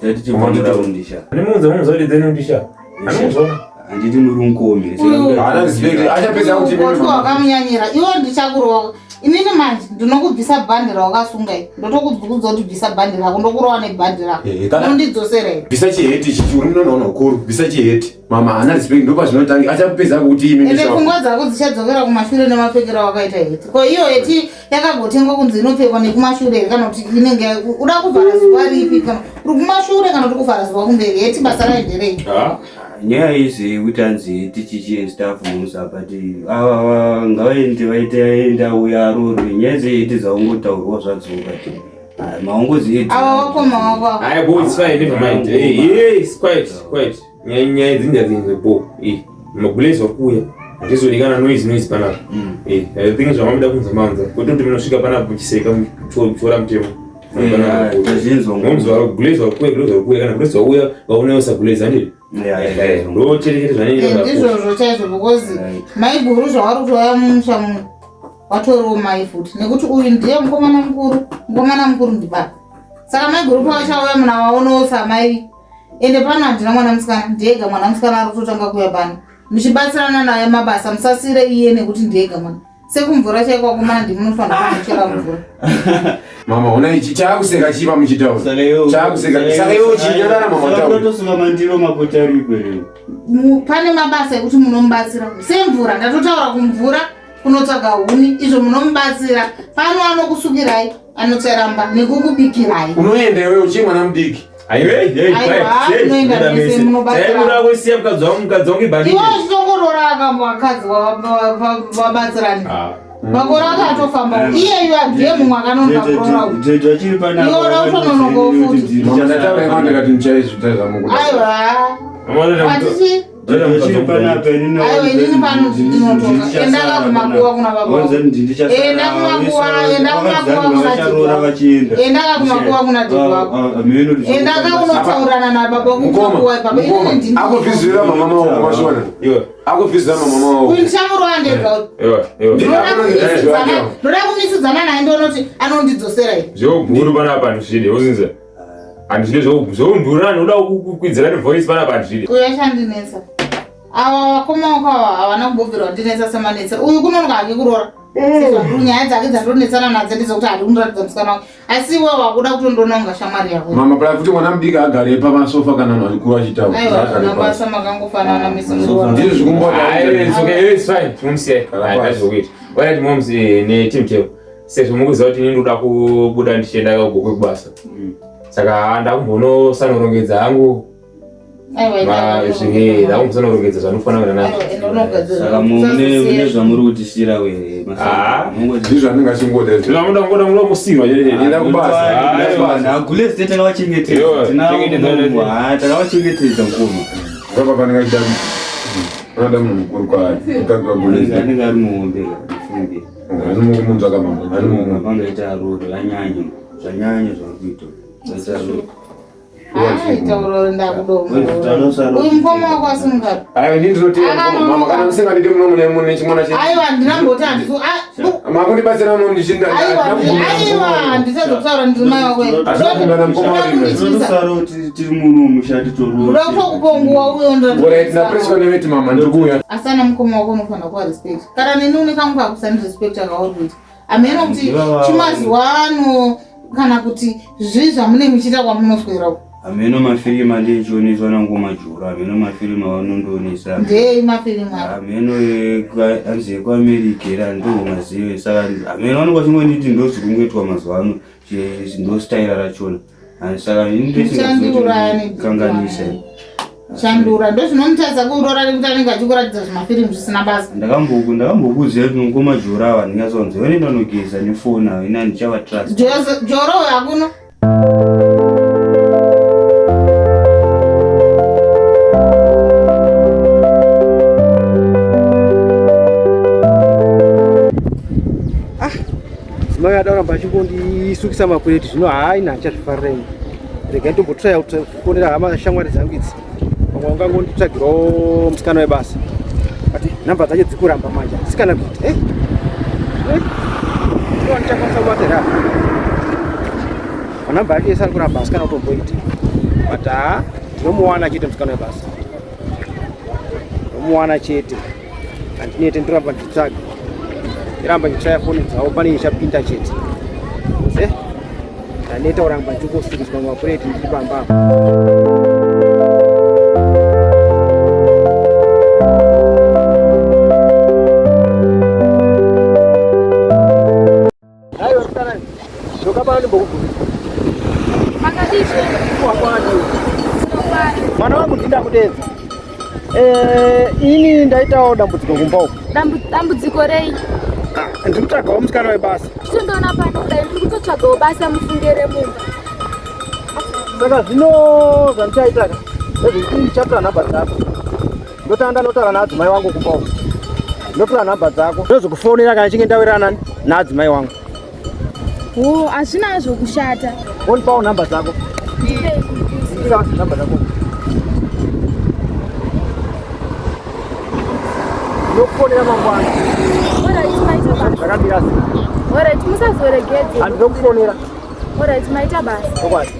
Tati chibvamuraundisha. Ndimuudza muudza kuti dzene ndisha. Anozona. Handiti muri mukomi. Haana respect. Achapedza kuti Kotwa wakamunyanyira. Iwe ndichakurova. Inini manje ndinokubvisa bhandi rawakasunga iri. Ndotokubvunza kuti bvisa bhandi rako ndokurova nebhandi rako. Eh, kana- Unondidzosera here? Bvisa chiheti ichi uri munoona ukuru. Bvisa chiheti. Mama haana respect ndopazvinotangira. Achapedza kuti imi Ende ndisha. pfungwa dzako dzichadzokera kumashure nemapfekero awakaita heti. Ko iyo heti yakagotengwa kunzi inopfekwa nekumashure here kana kuti inenge uda kuvhara zuva ripi kana uri kumashure kana kuti kuvhara zuva kumberi heti basa rayo nderei? Ah. Nyaya izi yekuti hanzi tichichi and stuff musa but ava ngavaende vaite enda uya arorwe nyaya dzeheti dzaungotaurwa zvadzo but maungozi eti Ava wakoma wako ava. Ayi bo it's fine never mind. Hey, hey, it's quiet, quiet. Nyaya nyaya dzinja dzinja bo. Eh, magulezi wakuya. Handizodikana noise noise panapa. Eh, I think zvamamuda kunza manza. Kuti kuti munosvika panapa muchiseka muchiora mutemo. Tazvinzwa. Moms vari gulezi wakuya, gulezi wakuya kana gulezi wauya vaona usagulezi handiti. Eh, ndo chete chete Eh, zvanenge ndizvozvo chaizvo because maiguru zvavari kutouya mumusha muno watoriwo mai futi nekuti uyu ndiye mukomana mukuru mukomana mukuru ndibaba saka maiguru pavachauya muna vaonawo samai ende pano handina mwana musikana ndiyega mwana musikana ari kutotanga kuuya pano muchibatsirana naye mabasa musasire iye nekuti ndiyega mwana sekumvura chaiko akomana ndimunofanira kumuchera mvura Mama ona ichi chaakuseka chipa muchitaura. Chaakuseka. Saka iwe uchinyarara mama taura. Tosuka mandiro makota aripo here. Pane mabasa ekuti munomubatsira semvura ndatotaura kumvura kunotsvaga huni izvo munomubatsira pano anokusukirai anotseramba nekukubikirai Unoenda iwe uchiri mwana mudiki. Aiwa, munoenda mese, munobatsirana. Taimura kusiya mukadzi wangu mukadzi wangu ibhanditi. iwe uchitongorora akambakadzi wabatsirani Ah. makore ake atofamba iyeyu handiye mumwe akanonoka kuroora uyu Jeje achiri panapa. Iwe uda kutononokawo futi. Mama ndataura ikwa ndikati ndichaizvita zvamukuda. aiwa Mama, atichi Achiri panapa inini. Aiwa, inini pano ndinotonga. Enda kakumakuwa kuna baba wako. Enda kumakuwa, enda kumakuwa kuna tete vacharoora wako. vachienda. Enda kakumakuwa kuna tete wako. Enda kaunotaurana nababa wako Mukoma, kumakuwa ipapo inini mukoma. ndini Akuvhizira mama wako mashona. Iwe, Akuvhizira mama wako. uyu ndichamurova ndega uyu iwe, iwe. Ndini akunonzi ndoda kumisidzana naye ndonoti anondidzosera here Zveubhuru panapa handizvidi, uzinza. Handizvidi zveundurani, uda kukwidzira voice panapa handizvidi. uyu achandinetsa ava vakoma wako ava havana kumbobvira vandinetsa semanetsera uyu kunonoka hake kuroora Sezvandiri nyaya dzake dzandonetsana nadzo ndezekuti hadi kundiratidza musikana wake asi iwe wakuda kutondoona unga shamwari yako Mama pala kuti mwana mudiki agare pamasofa kana vanhu vakuru vachitaura. aiwa Agare zvina pasi. basa makangofanana mese Ndizvo zvikumbota. Aiwa, it's okay, it's fine. Tinomusiya. Kana Hai, pasi. ndazvokuita. Alright, moms, neteam team. Sezvo mukuziva kuti ini ndoda kubuda ndichienda kugokwe kubasa. Saka ndakumbonosanorongedza hangu ndakumbosanorongedza zvanofanira kuenda nazvo. Saka mune zvamuri kutisira we. Ah. Ndizvo anenge achingoda. Ndinoda ngoda ngoda kusirwa chete. Enda kubasa. Enda kubasa. Agulezi tete takavachengetedza. Iwe, Tinavo chengetedza, Ah, takavachengetedza mukoma. Baba panenge achida anoda munhu mukuru kwaari. Mukadzi wagulezi. Anenge ari muhombe ka, ndifunge. Anomunzvaka mama. Anomumunzvaka. Vangaita aroro zvanyanya. Zvanyanya zvari kuita. Vaita aroro. tauro ndakudomuuyu mukoma wako asimukari Aiwa ndini ndinoteera mama kana musingandidi muno mune mune chimwana chenyu. aiwa ndinamboti handisi Makundibatsira muno ndichinda. aiwa aiwa handisazokutaura ndiri mai wako Asakundana mukoma wako. Tinosara kuti tiri muno musha titororo. uda kutokupa nguwa uyo Alright, ndapreswa neveti mama ndiri kuuya. asana mukoma wako unofanira kuva respect kana neni une kangu kakusandirespect akauri kuita hameno kuti chimazuva ano kana kuti zvii zvamunenge muchiita kwamunoswera uko Hameno mafirimu andinchioneswa nangoma jura. Hameno mafirimu avanondionesa. ndei mafirimu ako Hameno anzi ekuAmerica era ndomazive saka hameno vanenge vachingonditi ndozvikungoitwa mazuva ano ndo staira rachona. Saka ini Muchandiuraya ndosingakanganisa. Shandura ndozvinomutadza kuroora nekuti anenge achikuratidza zvimafirimu zvisina basa. Ndakambokuziva kuti mukoma Joro ava ndingazowanza vanoenda kunogeza nefoni ava ini handichavatrust. Joro uyo hakuno. Mai ada kuramba achingondisukisa mapureti zvino hayi handichazvifarira ini. Regai ndombotraya kufonera hama shamwari dzangu idzi. Vamwe vangangonditsvagirawo musikana webasa. But nhamba dzacho dzikuramba manje. Sikana kuita. Eh? Eh? Ndino ndichakwanisa kubata here apa? Manhamba acho ese ari kuramba asikana kutomboita. But haa ndinomuwana chete musikana webasa. Ndinomuwana chete. Handinete ndoramba ndichitsvaga. Ndiramba ndichitsvaya foni dzavo pane ichapinda chete. Eh? Ndaneta kuramba ndichingosukiswa mapureti ndiri pamba apa. Aiwa msikana, dzoka pano ndimbokubvunza. Makadii zvenyu? Wakwani. Mwana wangu ndinda kudedza. Eh, ini ndaitawo dambudziko kumba uko. Dambudziko rei? Ah, ndiri kutsvagawo musikana webasa. Chitondoona pano kudai ndiri kutotsvagawo basa mufungere mumba. Saka zvino zvandichaita ka ndezvekuti ndichatora nhamba dzako. Ndotanga ndanotaura naadzimai wangu kumba uko. Ndotora nhamba dzako. Ndozokufonera kana chinge ndawirirana naadzimai wangu. Wo, hazvina hazvo kushata. Wondipawo nhamba dzako. Ndipei. Ndika nhamba dzako. Ndokufonera mangwana. Alright, maita basa. Zvakamira sei? Alright, musazoregedze. Handinokufonera. Alright, maita basa. Chokwadi.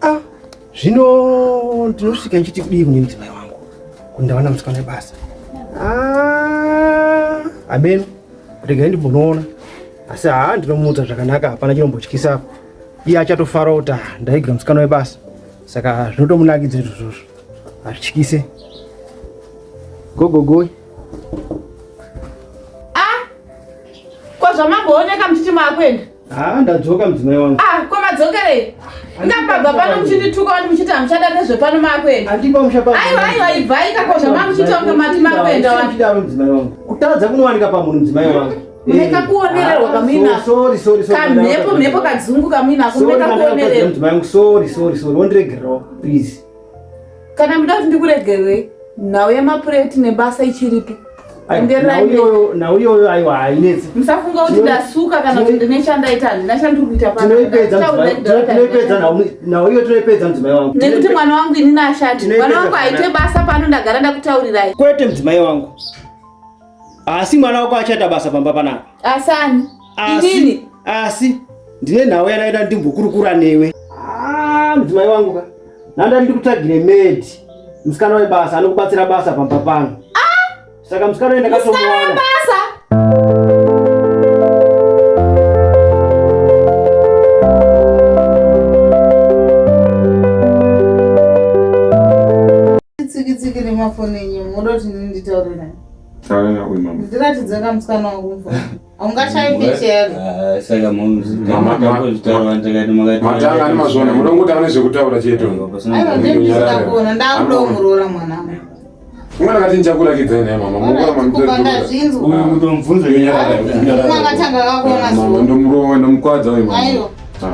Ah, zvino ndinosvika ndichiti kudii kune mudzimai wangu kuti ndawana musikana webasa. Ah, ameno regai ndimbonoona asi haa ndinomuudza zvakanaka hapana chinombotyisa apo iye achatofara kuti ah, ndaigira musikana webasa saka zvinotomunakidza izvozvozvo hazvityise gogogoi ah ko zvamambooneka muchiti maakuenda Haa ndadzoka mudzimai wangu. Ah, ko madzokerei? Ngapabva pano muchindituka wani muchiti hamuchada nezvepano makuenda. Andipa musha pano. Aiwa aiwa ibvai kako zvamamuchiti wange mati makuenda wani. Chidaro mudzimai wangu. Kutadza kunowanika pamunhu mudzimai wangu. Mune kakuonererwa kamuinako. Sorry sorry sorry. Kamhepo mhepo kadzungu kamuinako mune kakuonererwa. Mudzimai wangu sorry sorry sorry. Wondiregererawo please. Kana muda kuti ndikuregererei, nhau yemapureti nebasa ichiripo. Endererai mberi. Nhau iyoyo aiwa hainetsi. Musafunga kuti ndasuka kana kuti ndine chandaita, handina chandiri kuita pano. Tinoipedza Ndataura mudzimai- tinoipedza nhau iyoyo tinoipedza mudzimai wangu. Nekuti mwana wangu inini ashati. Tinoipedza Mwana wangu haite zvakanaka. basa pano ndagara ndakutaurirai. Kwete mudzimai wangu. Asi mwana wako achaita basa pamba panapa. Asani. Asi, Inini. asi ndine nhau yanaita ndimbokurukura newe. Ah, mudzimai wangu ka. Nanda ndikutsvagire maid. Musikana webasa anokubatsira basa pamba pano. Ah! Saka musikana uyu ndakatomuwana. Musikana webasa. Tsiki tsiki nemafoni enyu munoda kuti ini nditaure naye. Taura nawe mama. Ndiratidze kamusikana wangu mufoni. Haungashayi picha yako. Ah, saka Mama, Matanga ane mazvona, munongotanga nezvekutaura chete. Aiwa ndendisida kuona ndakuda kumuroora mwana wangu. Umwe akati ndichakurakidzai naye mama. Mukura Alright, kubva ndazvinzwa. uyu kutomubvunza Umwe akatanga akakuona Mama zuva. ndomurowa ndomukwadza uyu mama. Aiwa.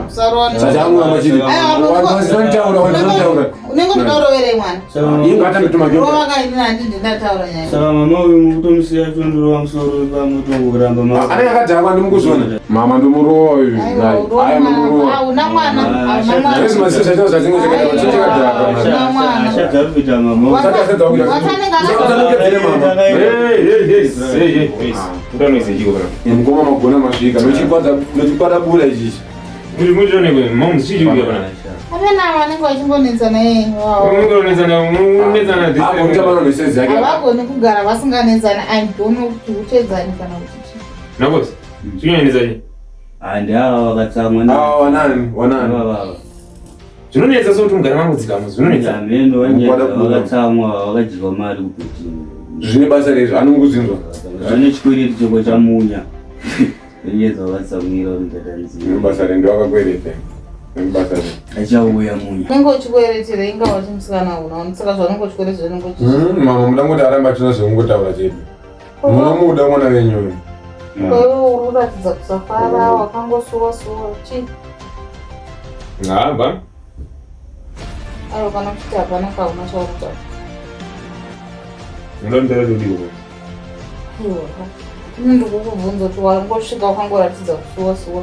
Usaroora. Saka amwe amachiri. Aiwa, Vanhu vanotaura. Unenge unoda mwana. Iye ngatambe tumajoka. Rova kaini handindi ndataura nyaya. saka mama uyu mukutomusiya tondorova musoro pamutongokuramba Anenge akadhakwa ndimukuzvona. Mama ndomurowa uyu. Aiwa, urowa Aya mwana. ndomurowa. Hauna mwana, hauna mwana. Zvese masese zvacho zvatinenge chakadhakwa chakadhakwa. Hauna mwana. ashadza mama Saka sadza kuita. Watanenge Usamudzire mama. Hey, hey, hey, hey, hey. Unonoise chiko pana. Mukoma magona masvika. Nochikwata nochikwata bura ichichi. Muri muri nekwe, moms chii chikuya pana. Apena vanenge vachingonetsana yeye. Wow. Unonetsana, unonetsana this. Apo muchabana nesezi yake. Havagoni kugara vasinganetsani. I don't know kuti uchedzani kana kuti chii. Nakos. Chinyanetsa chii? handi ava vakatsamwa Ah, wanani, wanani. ava. Zvinonetsa so kuti mugare mangodzikama zvinonetsa. Ameno vakatsamwa vakadyiwa mari kubheti. Zvine basa rezvo anongozinzwa. Zvine chikwereti cheko chamunya. Nyedza vakatsamwira kuti Basa rendo vakakwereta. Basa rendo. Achauya munya. Unenge uchikweretera inga wachi musikana una saka zvaunenge uchikweretera unenge uchi. Mama muda ngoti aramba achina zvekungotaura chete. Munomuda mwana wenyu uyu. Iwewe uri kuratidza kusafara wakangosuwa suwa chii? Haba. Aiwa kana uchiti hapana kauna chauri kutaura. Ndondera dodiwo. Iwa. Ini ndikukubvunza kuti wangosvika wakangoratidza kusuwa suwa.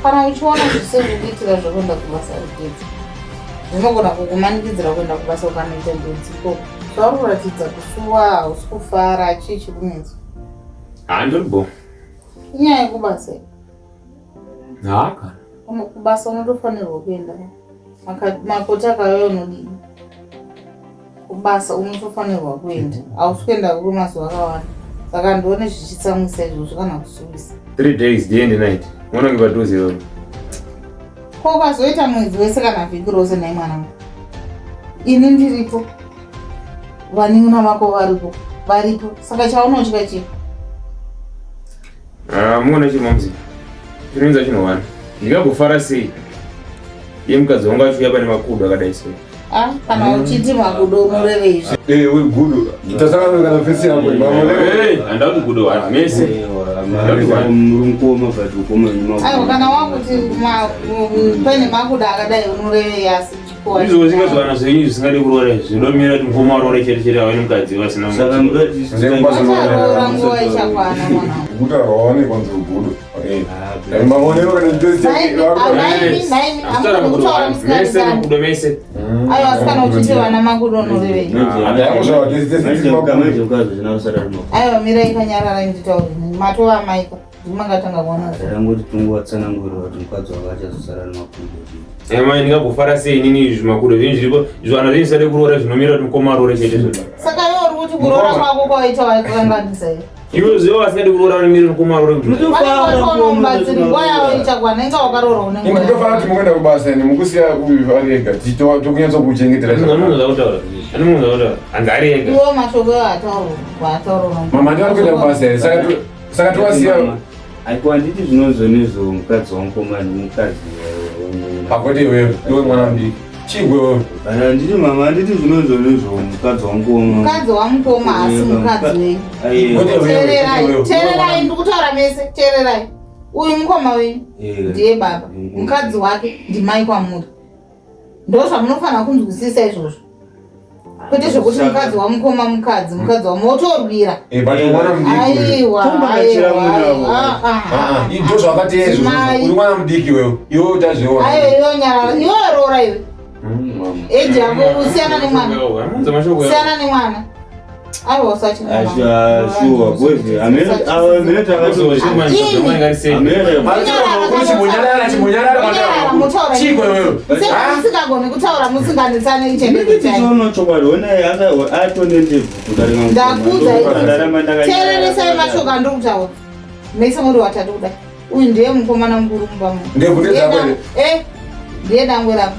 Kana uchiona zvisiri kukuitira zvekuenda kubasa regedza. Zvinogona kukumanikidzira kuenda kubasa ukanoita njodzi ikoko. Zvauri kuratidza kusuwa, hausi kufara, chii chikunetsa? Handori Inyaya yekubasa iyi. Haka. Kubasa unotofanirwa kuenda. Makoti akauya unodii? Kubasa unotofanirwa kuenda. Hausi kuenda kwemazuva akawanda. Saka ndione zvichitsamwisa izvozvo kana kusuwisa. 3 days day and night. Mwana wangu padhuze ipapo. Ko ukazoita mwedzi wese kana vhiki rose nhai mwanangu? Ini ndiripo. Vanin'ina vako varipo. Varipo. Saka chaunotya chii? Ah, muona chiri mamzi. Chinoenza chinowana. Ndingagofara sei? Iye mukadzi wangu achiuya pane makudo akadai sei. Ah, kana uchiti makudo unorevei izvi? Eh, we gudo. Tasangana kana fesi yako. Mama Hey, handau kuti gudo wani mese. Mukoma but ukoma nyuma. Aiwa kana wakuti paine makudo akadai unorevei asi chikuwa. Izvo zvingazowana zvenyu zvisingadi kuroora izvi. Zvinomira kuti mukoma waroora chete chete avane mukadzi vasina Saka mukadzi. Acharoora nguva ichakwana mwana. Gudo rawaonekwa nzi gudo. Eh. Maonero kana fesi Naimi, naimi, hamugoni kutaura Mese musingarizani. makudo mese. Aiwa asi kana uchiti vana makudo unorevei? Aiwa mirai kanyararai nditaure. Matova maika. Ndimangatanga kuona. Ndangoti tunguwatsanangurira kuti mukadzi wako achazosara nemakudo. Eh, mai ndingagofara sei inini izvi makudo zvinhu zviripo zvana zvenyu zvisade kuroora zvinomira kuti mukoma aroore chete zvo. Saka iwe uri kuti kuroora kwako kwaita wakanganisa here? Iwe zivo vasingadi kuroora vanomira kuti mukoma aroore kuti. Vanenge vachiona mubatsiri nguva yavo ichakwana inga wakaroora une nguva yako. Ndinofanira kuti mukuenda kubasa ende mukusiya uyu ari ega tokunyatsa kuchengetera. Anomunza kutaura. Anomunza kutaura. Hanzi ari ega. Iwo mashoko ataurwa ataurwa. Mama ndivari kuenda kubasa here saka saka towasiya Aiko handiti zvinonzwa nezvo mukadzi wamukoma nemukadzi Pakwete iwewe iwe mwana mudiki. Chigwe wewe. Kana handiti mama handiti zvinonzwa nezvo mukadzi wamukoma. Mukadzi wamukoma asi mukadzi wenyu. Aiwa. Teererai, teererai ndikutaura mese, teererai. Uyu mukoma wenyu ndiye baba, mukadzi wake ndimai kwamuri. Ndozvamunofanira kunzwisisa izvozvo. Kwete zvekuti mukadzi wamukoma mukadzi, mukadzi wamotorwira. Eh, but mwana mudiki uyu. Aiwa, Tombakachira aiwa, mwana aiwa. wavo. Ah, ah, Ah, ah, ndozvo zvakati izvo. Mai. Uri mwana mudiki wewe. Iwe utazviona. Aiwa, iwe nyarara, iwe roora iwe. Mama. Eji yako usiyana nemwana. Anomunza mashoko. Siyana nemwana. Aiwa usachimwana. Shuwa boys amene amene Chimbonyarara, chimbonyarara mwana. Chigwe wewe. Musingagoni kutaura musinganetsane ichembere chai. Tichono chokwadi ona atone ndebvu kudarika Ndakudza Teereresai mashoko andiri kutaura. Mese muri watatu kudai. Uyu ndiye mukomana mukuru mumba muno. Ndebvu ndedzako here? Eh, ndiye dangwe rangu.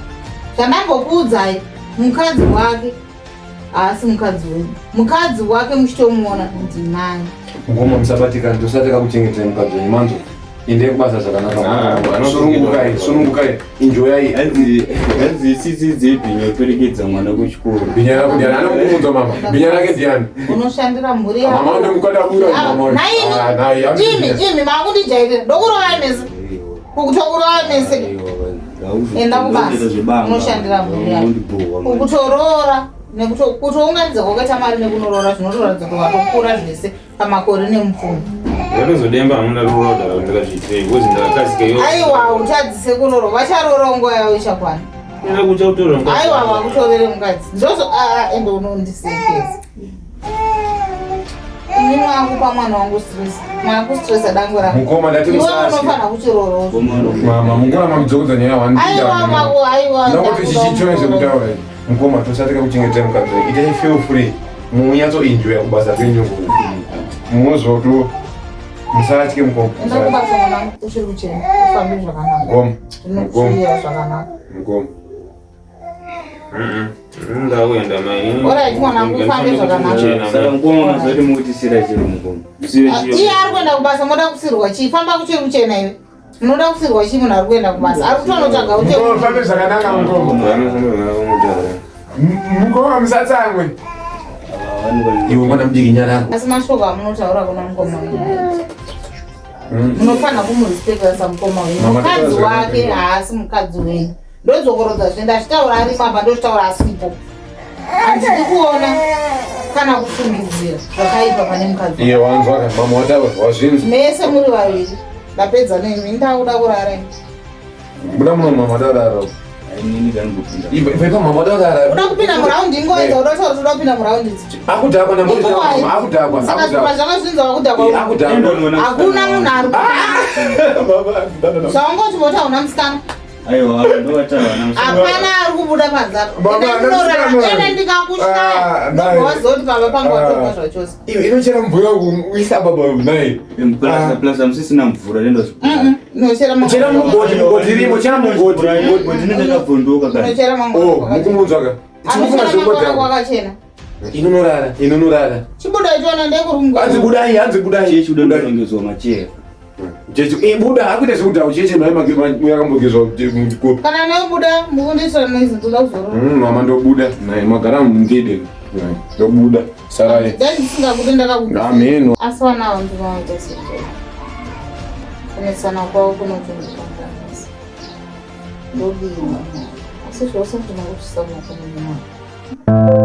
Zvandambokuudzai, mukadzi wake haasi mukadzi wenyu. Mukadzi wake muchitomuona ndimai. Ngoma musabatika ndosati kakuchengetera mukadzi wenyu manzo. Endai kubasa zvakanaka. Ah, Sunungukai, sunungukai. Enjoyai. Hanzi tsitsi dzebhinya kuperekedza mwana kuchikoro. Bhinya rako ndiani? Anokuudza mama. Bhinya rake ndiani? Unoshandira mhuri Mama yako. ndomukadabura mama. Ah, nai. Imi, imi makundijairira. Ndokurovai mese. Kukutokurovai mese. Enda kubasa. Unoshandira mhuri yako. Kukutoroora nekutounganidza kwakaita mari nekunoroora zvinotoratidza kuti watokura zvese pamakore nemupfumi. Ndakazodemba hamuna kuroora ndakazviitirei because ndakakasika iwe. Aiwa utadzise kuroorwa vacharoora nguva yavo ichakwana. Enda kucha kutora mukadzi. Aiwa wakutovere mukadzi. Ndozvo aa ende unondisekesa. Ini mwakupa mwana wangu stress. Mwakustressa dango rangu. Mukoma ndati Iwe musatye. unofanira kuchiroora. Mama, mukoma mamudzokudza nyaya wani. Aiwa mako aiwa. Ndakuti chichicho zvekutaura. Mukoma tosati kakuchengetera mukadzi wenyu. Itai feel free. Munyatso enjoy kubasa kwenyu. Munozwa kuti Musatye mukoma. Enda kubasa mwanangu, uchiri kuchena. Ufambe zvakanaka. Mukoma. Zvinokushiyira zvakanaka. Mukoma. Ndakuenda mai. Alright, mwanangu, ufambe zvakanaka. Saka mukoma mazoti mukutisira chiro mukoma. Iye ari kuenda kubasa, moda kusirwa chii? Famba kuchiri kuchena iwe. Munoda kusirwa chii munhu ari kuenda kubasa? Ari kutonotsvaga Mukoma uche. fambe zvakanaka mukoma. Mukoma musatsamwe. Iwe mwana mudiki nyarara. Asi mashoko amunotaura kuna mukoma wenyu. Munofanira kumurespecta samukoma wenyu. Mama, Mukadzi ndakazwa wake zvakanaka. haasi mukadzi wenyu. Ndodzokorodza zve ndachitaura arimo apa ndochitaura asipo. Handidi kuona kana kufungidzira zvakaipa pane mukadzi. Iye wanzwa ka mama wataura wazvinzwa. Mese muri vaviri. Ndapedza nemi ndakuda kurara ini. Buda muno mama wataura. Inini kaningopinda. Ipa ipa mama wataura. Uda kupinda muraundi ingoedza uda kutaura kuti uda kupinda muraundi idzi. Akudhakwa nambo akudhakwa. Saka zvipa Akudhakwa. zvakazvinza wakudhakwa. Akudhakwa. Hakuna munhu ari Zvaungoti mota una musikana. Aiwa, ndovataura na Hapana ari kubuda panze apa. Baba, Ende ana ndinorara, musikana. ende ndikakushaya. Ah, Ndobva naye. wazoti baba pangu Ah. watorwa zvachose. Iwe inochera mvura uisa baba naye. Plus plus amusisina mvura nendo Unochera mango. Chera mugodi mugodi irimo chera mugodi. Mugodi ndakabvondoka kani. Unochera mango. Oh, mukumunzwa ka. Chikufunga Anochera mango zvekudhakwa. wakachena. Inonorara, inonorara. Chibuda ichiona ndekurungu. Hanzi budai, hanzi budai. Chechi uda ndorongedzwa machera. Chechi, eh buda, akuita zvekudhakwa chechi naye makambogezwa mukopi. Kana nebuda mukundisira noise ndoda kuzorora. Mama ndobuda, naye magara mundide. Ndobuda, sarai. Dai ndisingakuti ndakakuda. Ameno. Asi vana avo ndinovaita sei? Kunetsana kwavo kunotondikanganisa. Ndodini? Asi zvose ndinokuchisa mumaoko menyu.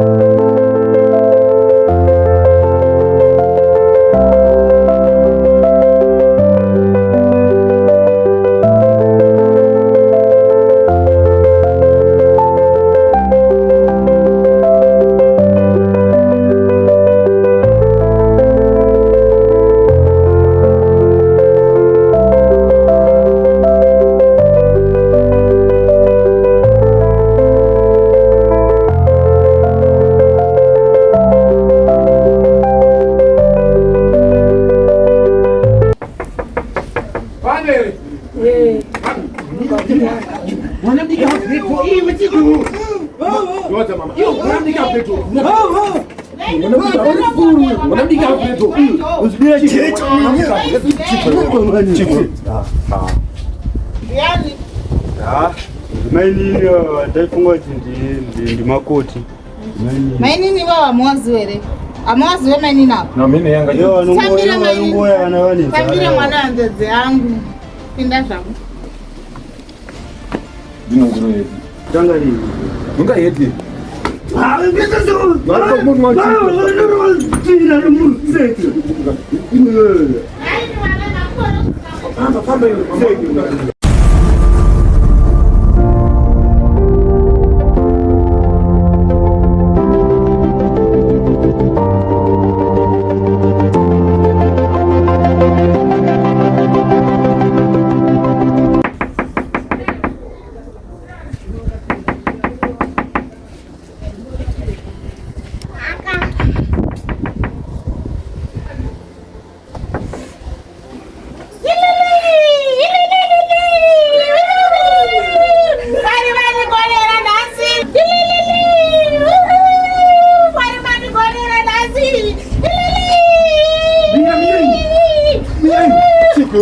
Pane. Ngoja mama. Iyo mwana mdiki Alfredo. Mwana mdiki Alfredo. Uzibira chechi. Ndiani? Ah, mainini ndaifunga kuti ndimakoti. Mainini vavo hamuwaziwe here? Hamuwaziwe mainini avo? Na mimi yanga. Tambira mainini. Vanongoya vana vane Tambira mwana hanzvadzi yangu. Pinda zvako. Ndinongoro yedu. Tanga rini. Nunga yedu. Famba famba iwe. Vari vandigonera nhasi. Vari vandigonera nhasi. Mira, mira. Mira. Chico.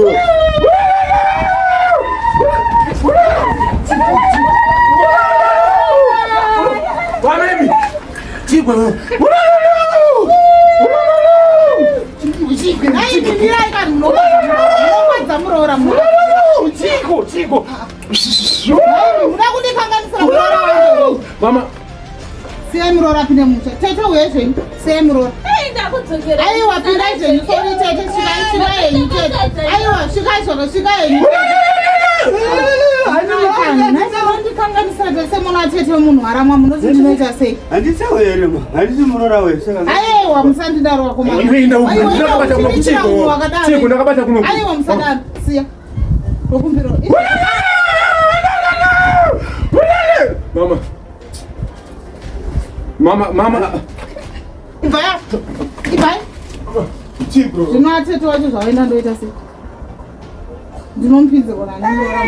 Vanemi. Chico. Nhai, mimirai vanhu munokwadza muroora muno. Chico, Chico. Muda kundikanganisira muroora wangu. Mama, Siyai muroora apinde mumusha. Tete uye zvenyu. Siyai muroora. Aiwa pindai zvenyu. Sorry tete, svikai svikai henyu tete. Aiwa svikai zvako, svikai henyu. Ndikanganisira tese muna tete munhu waramwa munoti ndinoita sei? Handitsawo here ma. Handisi muroora we. Saka Aiwa musandidaro wakomana. Iwe enda uko. Aiwa, Ndakabata kuno uchirichira kuchiko. munhu wakadaro. Chiko ndakabata kuno. Aiwa musadaro. Siya. Ndokumbira. Mama. Mama, mama. Ibvai. Ibvai. Zvino atete wacho zvavaenda ndoita sei? Ndinomupinze kona ndinoora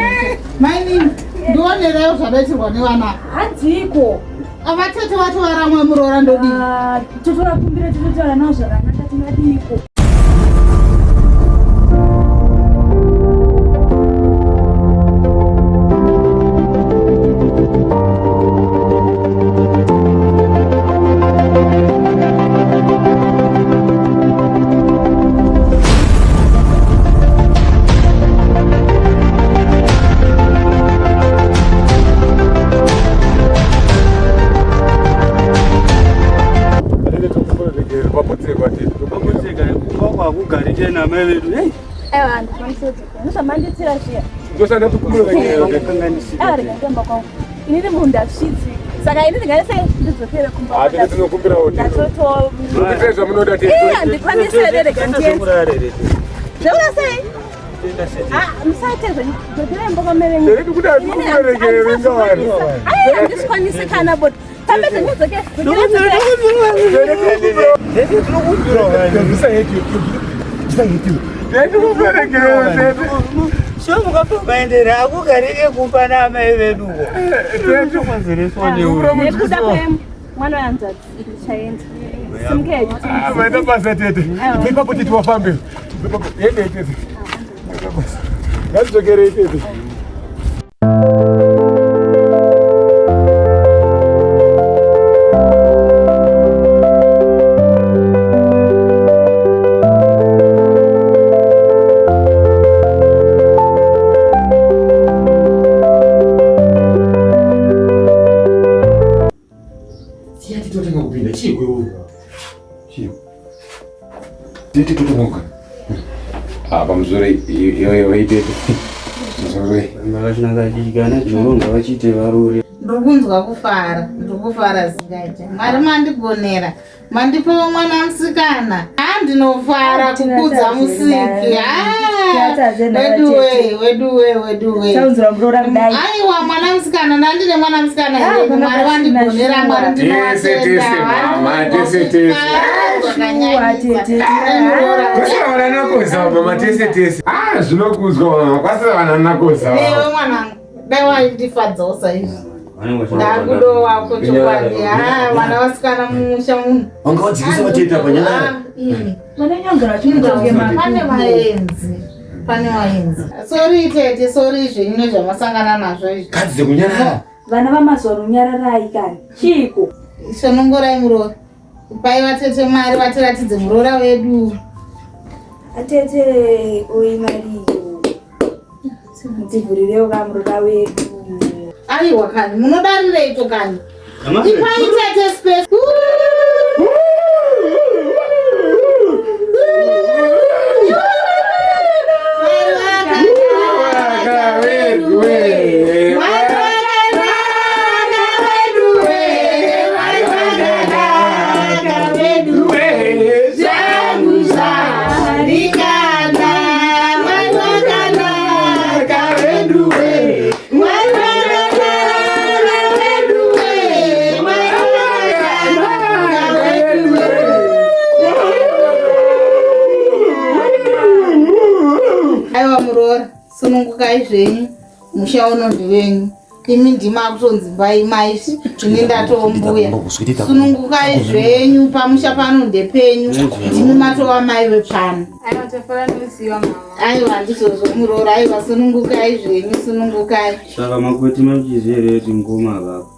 mainini ndionerewo zvadaitirwa nevana. Hanziko. Avatete vacho varamwa muroora ndodii? Ah, totovakumbira tototaura navo zvakanaka tingadiko. Kwakugarike namai vedu hey. Aiwa handikwanisi kudzokera. Ndozvamanditira zviya. Ndosanda tukumbira regero. Aiwa rega ndiamba kwangu. Inini munhu ndasvitsi. Saka ini ndingaise ndidzokere kumba. Ah, tete tinokumbirawo tete. Ndatoto. Mukuitira zvamunoda tete. Eh, handikwanisi here rega ndiende. Zvekuda sei? Ah, musaite zvenyu. Dzokerai mumba kwamai venyu. Tete tikuda tukumbira regero ingawani. Ai, handikwanisi kana but tambe ndidzoke. Dzokerai. Tete tinokumbira. Bvisa heti. Bvisa heti. Tete tinokumbira regero tete. Somukapaendera akugarike kumba naamai veduko. Nekuda kwemwana wehanzvadzi ndichaenda. Simukei. Ah, maita basa tete. Ipapo tete wafambe. Ipapo yende tete. Ngatidzokerei tete. Siyati totanga kupinda chii kwewe? Chii? Tete totanga kugara. Ah, pamusoro iwe tete. Pamusoro. Vakachinakadikana joro ngavachiite varore. Ndiri kunzwa kufara, ndiri kufara zingaite. Mwari mandigonera, mandipawo mwana musikana. Ah, ndinofara kukudza musiki. Ah, weduwe, weduwe, weduwe. Taunzira muroora kudai. Aiwa mwana musikana, ndandine mwana musikana Ah, here. pana Mwari pasina wandigonera, shuwa. Mwari Tese tese mama, tese tese. Shuwa tete. Kwasira vana nakoza mama tese tese. Ah, zvinokudzwa mama. Kwasira vana nakoza. Newe mwanangu, dai waindifadzawo saizvi. Ndakudo wako chokwadi. Ah, vana vasikana mumusha muno. Wanga wadzikisa vatete apa nyarara. Ah, imi. Vanonyongera vachinotonge Pane vaenzi. Pane vaenzi. Sorry tete, sorry zvenyu nezvamasangana nazvo izvi. Kadzi dzekunyarara. Vana vamazuva ano nyararai kani. Chiiko? Shonongorai muroora. Ipai vatete mari vatiratidze muroora wedu. Atete oyi mariyo. Mutivhurirewo kamuroora wedu. Aiwa kani, munodarireiko kani? Ipai tete space. Aiwa muroora, sunungukai zvenyu, musha uno ndewenyu. Imi ndimi akutonzi mbai mai, ini ndatombuya. Sunungukai zvenyu, pamusha pano ndepenyu, ndimi matova mai vepano. Aiwa tafara nosiwa mama. Aiwa ndizvozvo muroora, aiwa sunungukai zvenyu, sunungukai. Saka makoti machiziva here kuti ngoma avako.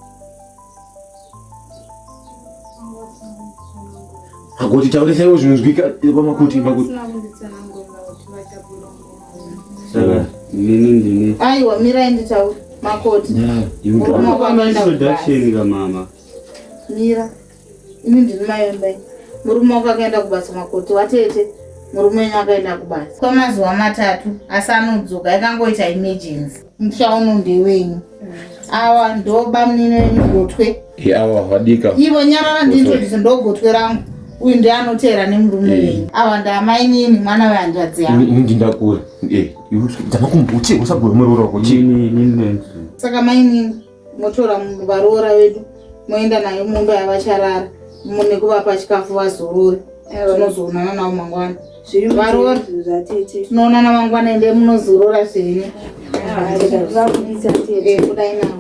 Makoti taurisaiwo zvinonzwika pamakoti makoti. Vasina kunditsanangurira kuti vachabuda ngoma. Saka inini ndine Aiwa mirai nditaure, makoti. Murume wako anoenda kubasa. introduction kamama. Mira, ini ndini mai vembai. Murume wako akaenda kubasa makoti watete, murume wenyu akaenda kubasa kwemazuva matatu asi anodzoka yakangoita emergency. Musha uno ndewenyu. Awa ndobamunini wenyu gotwe. Awa vadika. Ivo nyarara ndintroduce ndogotwe rangu. Uyu ndiye anoteera nemurume wenyu. Awa ndamainini mwana wehanzvadzi yangu. Ini ndindakura. Eh, iwe dzamakumbuchi usagore muroora wako chi. Inini inini Saka mainini motora varoora vedu moenda nayo mumba yavacharara mune kuvapa chikafu vazorore. Tinozoonana navo mangwana. Varoora tinoonana mangwana ende munozorora zvenyu. Eh, kudai navo.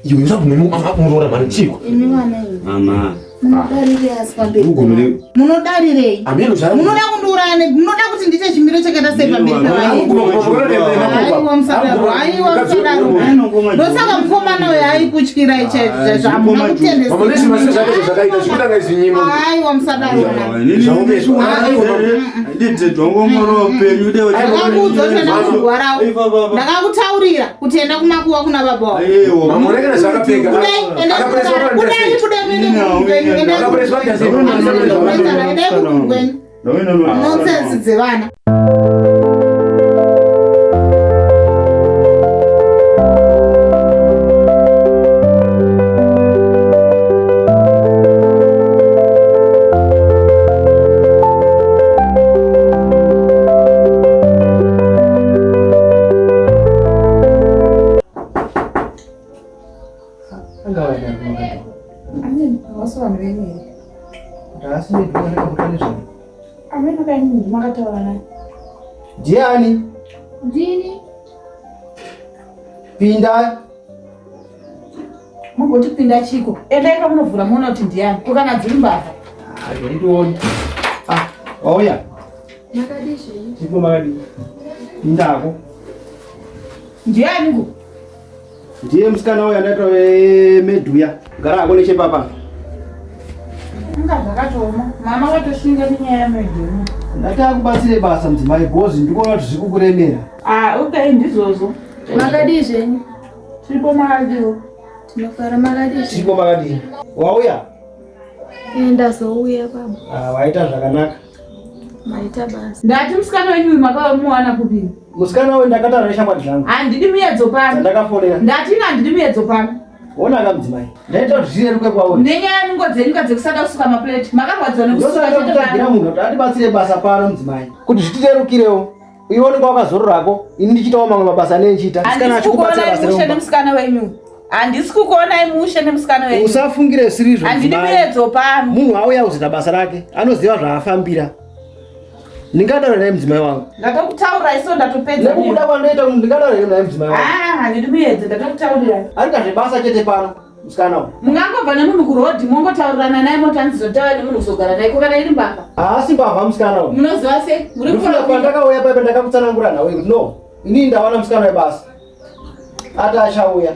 Iwe usabvume muroora mhani chiko. Imi vana imi. Mama. Munodarirei asi pamberi? Ugomere. Munodarirei? Ameno zvaro. Munoda kundiuraya ne munoda kuti ndiite chimiro chakaita sei pamberi pevaeni? Aiwa musadaro, aiwa musadaro. Ndosaka mukomana uyu aikutyirai chaizvo chaizvo hamuna Mama nesi masi zvako zvakaita zvikutanga izvinyimo. Aiwa musadaro. Ndakakuudza kuti enda kurwarawo. Ndakakutaurira kuti enda kumakuwa kuna baba wako. Mama unoona zvakapfeka. Kudai enda kudai kudai muende kwenyu enda endai kwenyu. Nonsense dzevana. Ndiani? Ndini. Pinda. Mugoti pinda chiko. Endai kamunovhura muone kuti ndiani. Ko kana dziri mbavha. Nditione. Ah, wauya. Makadii zvenyu? Ndipo makadii. Pindako. Ndiani ku? Ndiye musikana uya ndaitwa medhuya. Gara hako nechepapa. Inga zvakatooma. Mama vatoshinga nenyaya yemedhu. Ndati akubatsire basa mudzimai bhozi ndikuona kuti zviri kukuremera. Ah, okay, ndizvozvo. Makadii zvenyu? Tiripo makadiwo. Tinofara makadii zvenyu? Tiripo makadii. Wauya? Eh, ndazouya baba. Ah, waita zvakanaka. Maita basa. Ndati musikana wenyu uyu makamuwana kupi? Musikana uyu ndakataura neshamwari dzangu. Handidi muyedzo pano. Ndakafonera. Ndati ina handidi muyedzo pano. Wona ka mudzimai. Ndaita kuti zvireruke kwauri. Nenyaya nungo dzenyu ka dzekusada kusuka mapureti. Makarwadziwa nekusuka Ndosaka chete kutsvagira pano. munhu kuti atibatsire basa pano mudzimai. Kuti zvitirerukirewo. Iwe unenge wakazororako, ini ndichiitawo mamwe mabasa anenge ndichiita. Musikana Handisi achikubatsira kukuonai basa mushe remumba. nemusikana wenyu. Handisi kukuonai mushe nemusikana wenyu. Usafungire zvisiri Handidi mudzimai. muyedzo pano. Munhu auya kuzoita basa rake, anoziva zvaafambira. Ndingadaura naye mudzimai wangu. Ndatokutaura iso ndatopedza. Nekukuda kwandoita kuti ndingadaura here naye mudzimai wangu. Ah, handidi muyedzo ndatokutaurira. Arika zvebasa chete pano, musikana uyu. Mungangobva nemunhu kurodhi mongotaurirana naye moti handizotaura nemunhu kuzogara naye ko kana iri mbavha. Haasi mbavha musikana uyu. Munoziva sei? Muri Ndofunga kuprofita. pandakauya paipa ndakakutsanangura nawe kuti no, inini ndawana musikana webasa. Ati achauya.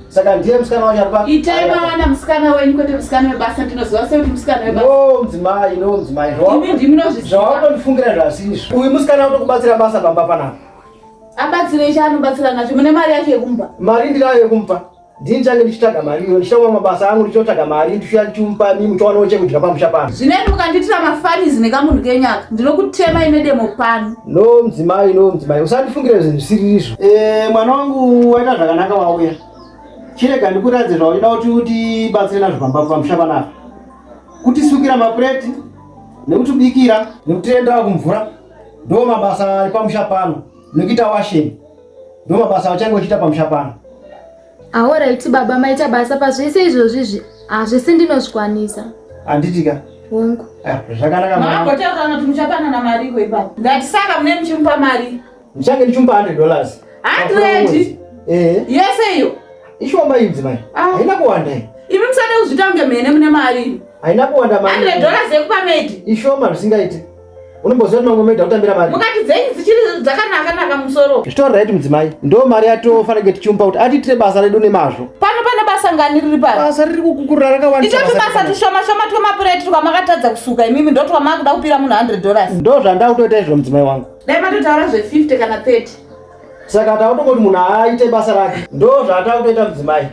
Saka ndiye musikana wacho ari pa. Itai mawana musikana wenyu kwete musikana webasa ndinoziva sei kuti musikana webasa. No mudzimai, no mudzimai. Imi ndimi munozviziva. Zvawatondifungira zvasizvo. Uyu musikana utokubatsira basa pamba panapa. Abatsirei chaanobatsira nacho mune mari yacho yekumupa. Mari ndinayo yekumupa. Ndini ndichange ndichitsvaga mari iyo, ndichiita mabasa angu ndichitotsvaga mari, ndichiuya ndichimupa mimi muchiwanawo chekudya pamusha pano. Zvineni mukandiitira mafanizi nekamunhu kenyaka ndinokutemai nedemo pano. No mudzimai, no mudzimai, usandifungire zvinhu zvisiri izvo. Eh, mwana wangu waita zvakanaka wauya. Chirega ndikuratidze zvaunoda kuti utibatsire nazvo pamba pamusha panapa. Kutisukira mapureti, nekutibikira, nekutiendera kumvura. Ndo mabasa ari pamusha pano, nekuita washeni. Ndo mabasa auchange uchiita pamusha pano. Alright baba maita basa pazvese izvozvi izvi. Hazvese ndinozvikwanisa. Handiti ka? Hongu. Ah, zvakanaka mwana. wangu. Makagotaurirana kuti muchapanana mari iko ipapo. Ndati saka mune muchimupa mari. Ndichange ndichimupa 100 dollars. 100? Eh. Yese iyo. Ishoma iyi mudzimai. Haina kuwanda iyi. Imi musade kuzviita kunge mhene mune mari. imi. Haina kuwanda mari. 100 dollars yekupa maid. Ishoma zvisingaiti. Unomboziva kuti mamwe maid akutambira mari. Mukati dzenyu dzichiri dzakanaka naka musoro. Zvitori right mudzimai. Ndo mari yatofanira kunge tichimupa kuti atiitire basa redu nemazvo. Pano pane basa ngani riri pano? Basa riri kukukurira rakawandisa. Ita tubasa tushoma shoma twemapureti twamakatadza kusuka imimi ndo twamakuda kupira munhu 100 dollars. Ndo zvandakutoita izvo mudzimai wangu. Dai matotaura zve 50 kana 30. Saka takutongoti munhu aite basa rake. Ndo zvatakutoita mudzimai.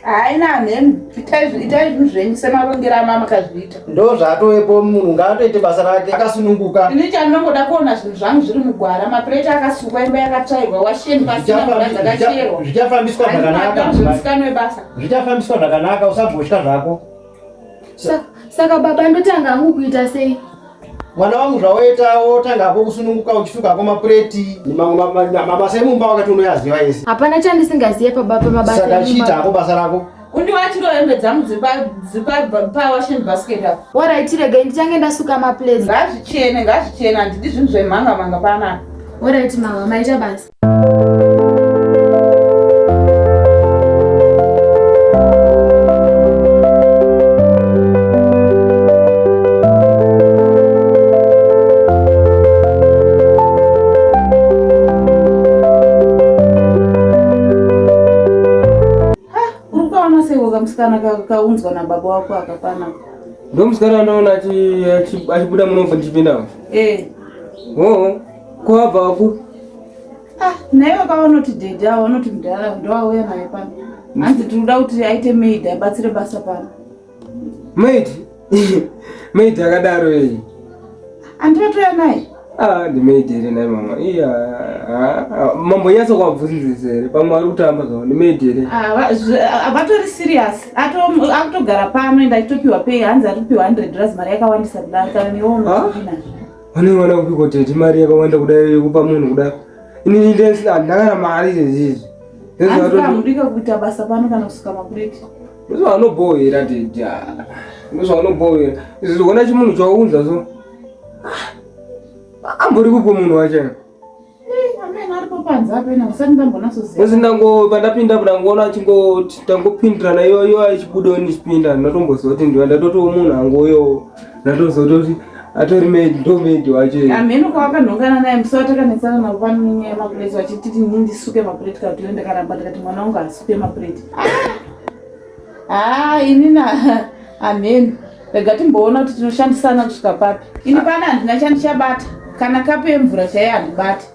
Haina hamhenu. Itai zvinhu zvenyu semarongero amamakazviita. Ndo zvatowepo munhu ngaatoite basa rake akasununguka. Ini chandinongoda kuona zvinhu zvangu zviri mugwara, mapureti akasukwa, imba yakatsvairwa, washeni pasina mvura dzakacherwa. Zvichafambiswa zvakanaka. mudzimai. Zvemusikana webasa. Zvichafambiswa zvakanaka usabvotya zvako. Saka baba ndotanga hangu kuita sei? Mwana wangu zvawoita wotangako kusununguka uchisukako mapureti nemamwe mabasa emumba wakati unoyaziva ese. Hapana chandisingaziye paba pamabasa. Saka emumba. chiita hako basa rako. Undiwachiro hembe dzangu dziri pawashing basket apo. Alright, regai ndichange ndasuka maplates. Ngazvichene, ngazvichene, handidi zvinhu zvemhanga mhanga panapa. Alright mama, maita basa. Uri kukaona sei kamusikana kaunzwa nababa wako akapana? Ndomusikana andoona achibuda muno ndichipinda. Eh. Oo, ko abva ku? Ah, naye wakaona kuti dhedhi avo vanoti mudhara ndowauya naye pano. Hanzi tinoda kuti aite maid abatsire basa pano. Maid? Maid akadaro iyi. Andinotoya naye. Ah, ndi maid here naye mama. Iya, ah, mambonyatsa kwabvunzisa here? Pamwe ari kutamba zvavo, ndi maid here? Ah, vatori serious. Akutogara pano ende achitopiwa pay, hanzi ari kupiwa 100 dollars mari yakawandisa kudaro kana newe unotopina. Vanenge vana kupiko tete mari yakawanda kudai yekupa munhu kudai. Ini ndendisina handina kana mari izvezvi. Hanzi kamudika kuita basa pano kana kusuka mapureti. Ndozvavanobhohera tete. Ndozvavanobhohera. Izvi kuona chimunhu chaunza so. Ambori kupo munhu wacho. Amene aripo panze apa ina usati ndambonasoziva. Musi ndango pandapinda ndangoona achingo tangopindirana iyo iyo achibuda ndichipinda ndatomboziva kuti ndiwe ndatotiwo munhu angoyo ndatoziva kuti atori maid ndo maid wacho. Amene kwawakanhongana naye musi watakanetsana navo pano nenyaya yemapureti vachititi ini ndisuke mapureti kana kuti iwe ndakaramba ndikati mwana wangu asuke mapureti. Ah, ini na amene rega timboona kuti tinoshandisana kusvika papi. Ini pana handina chandichabata kana kapu yemvura chaiyo handibati.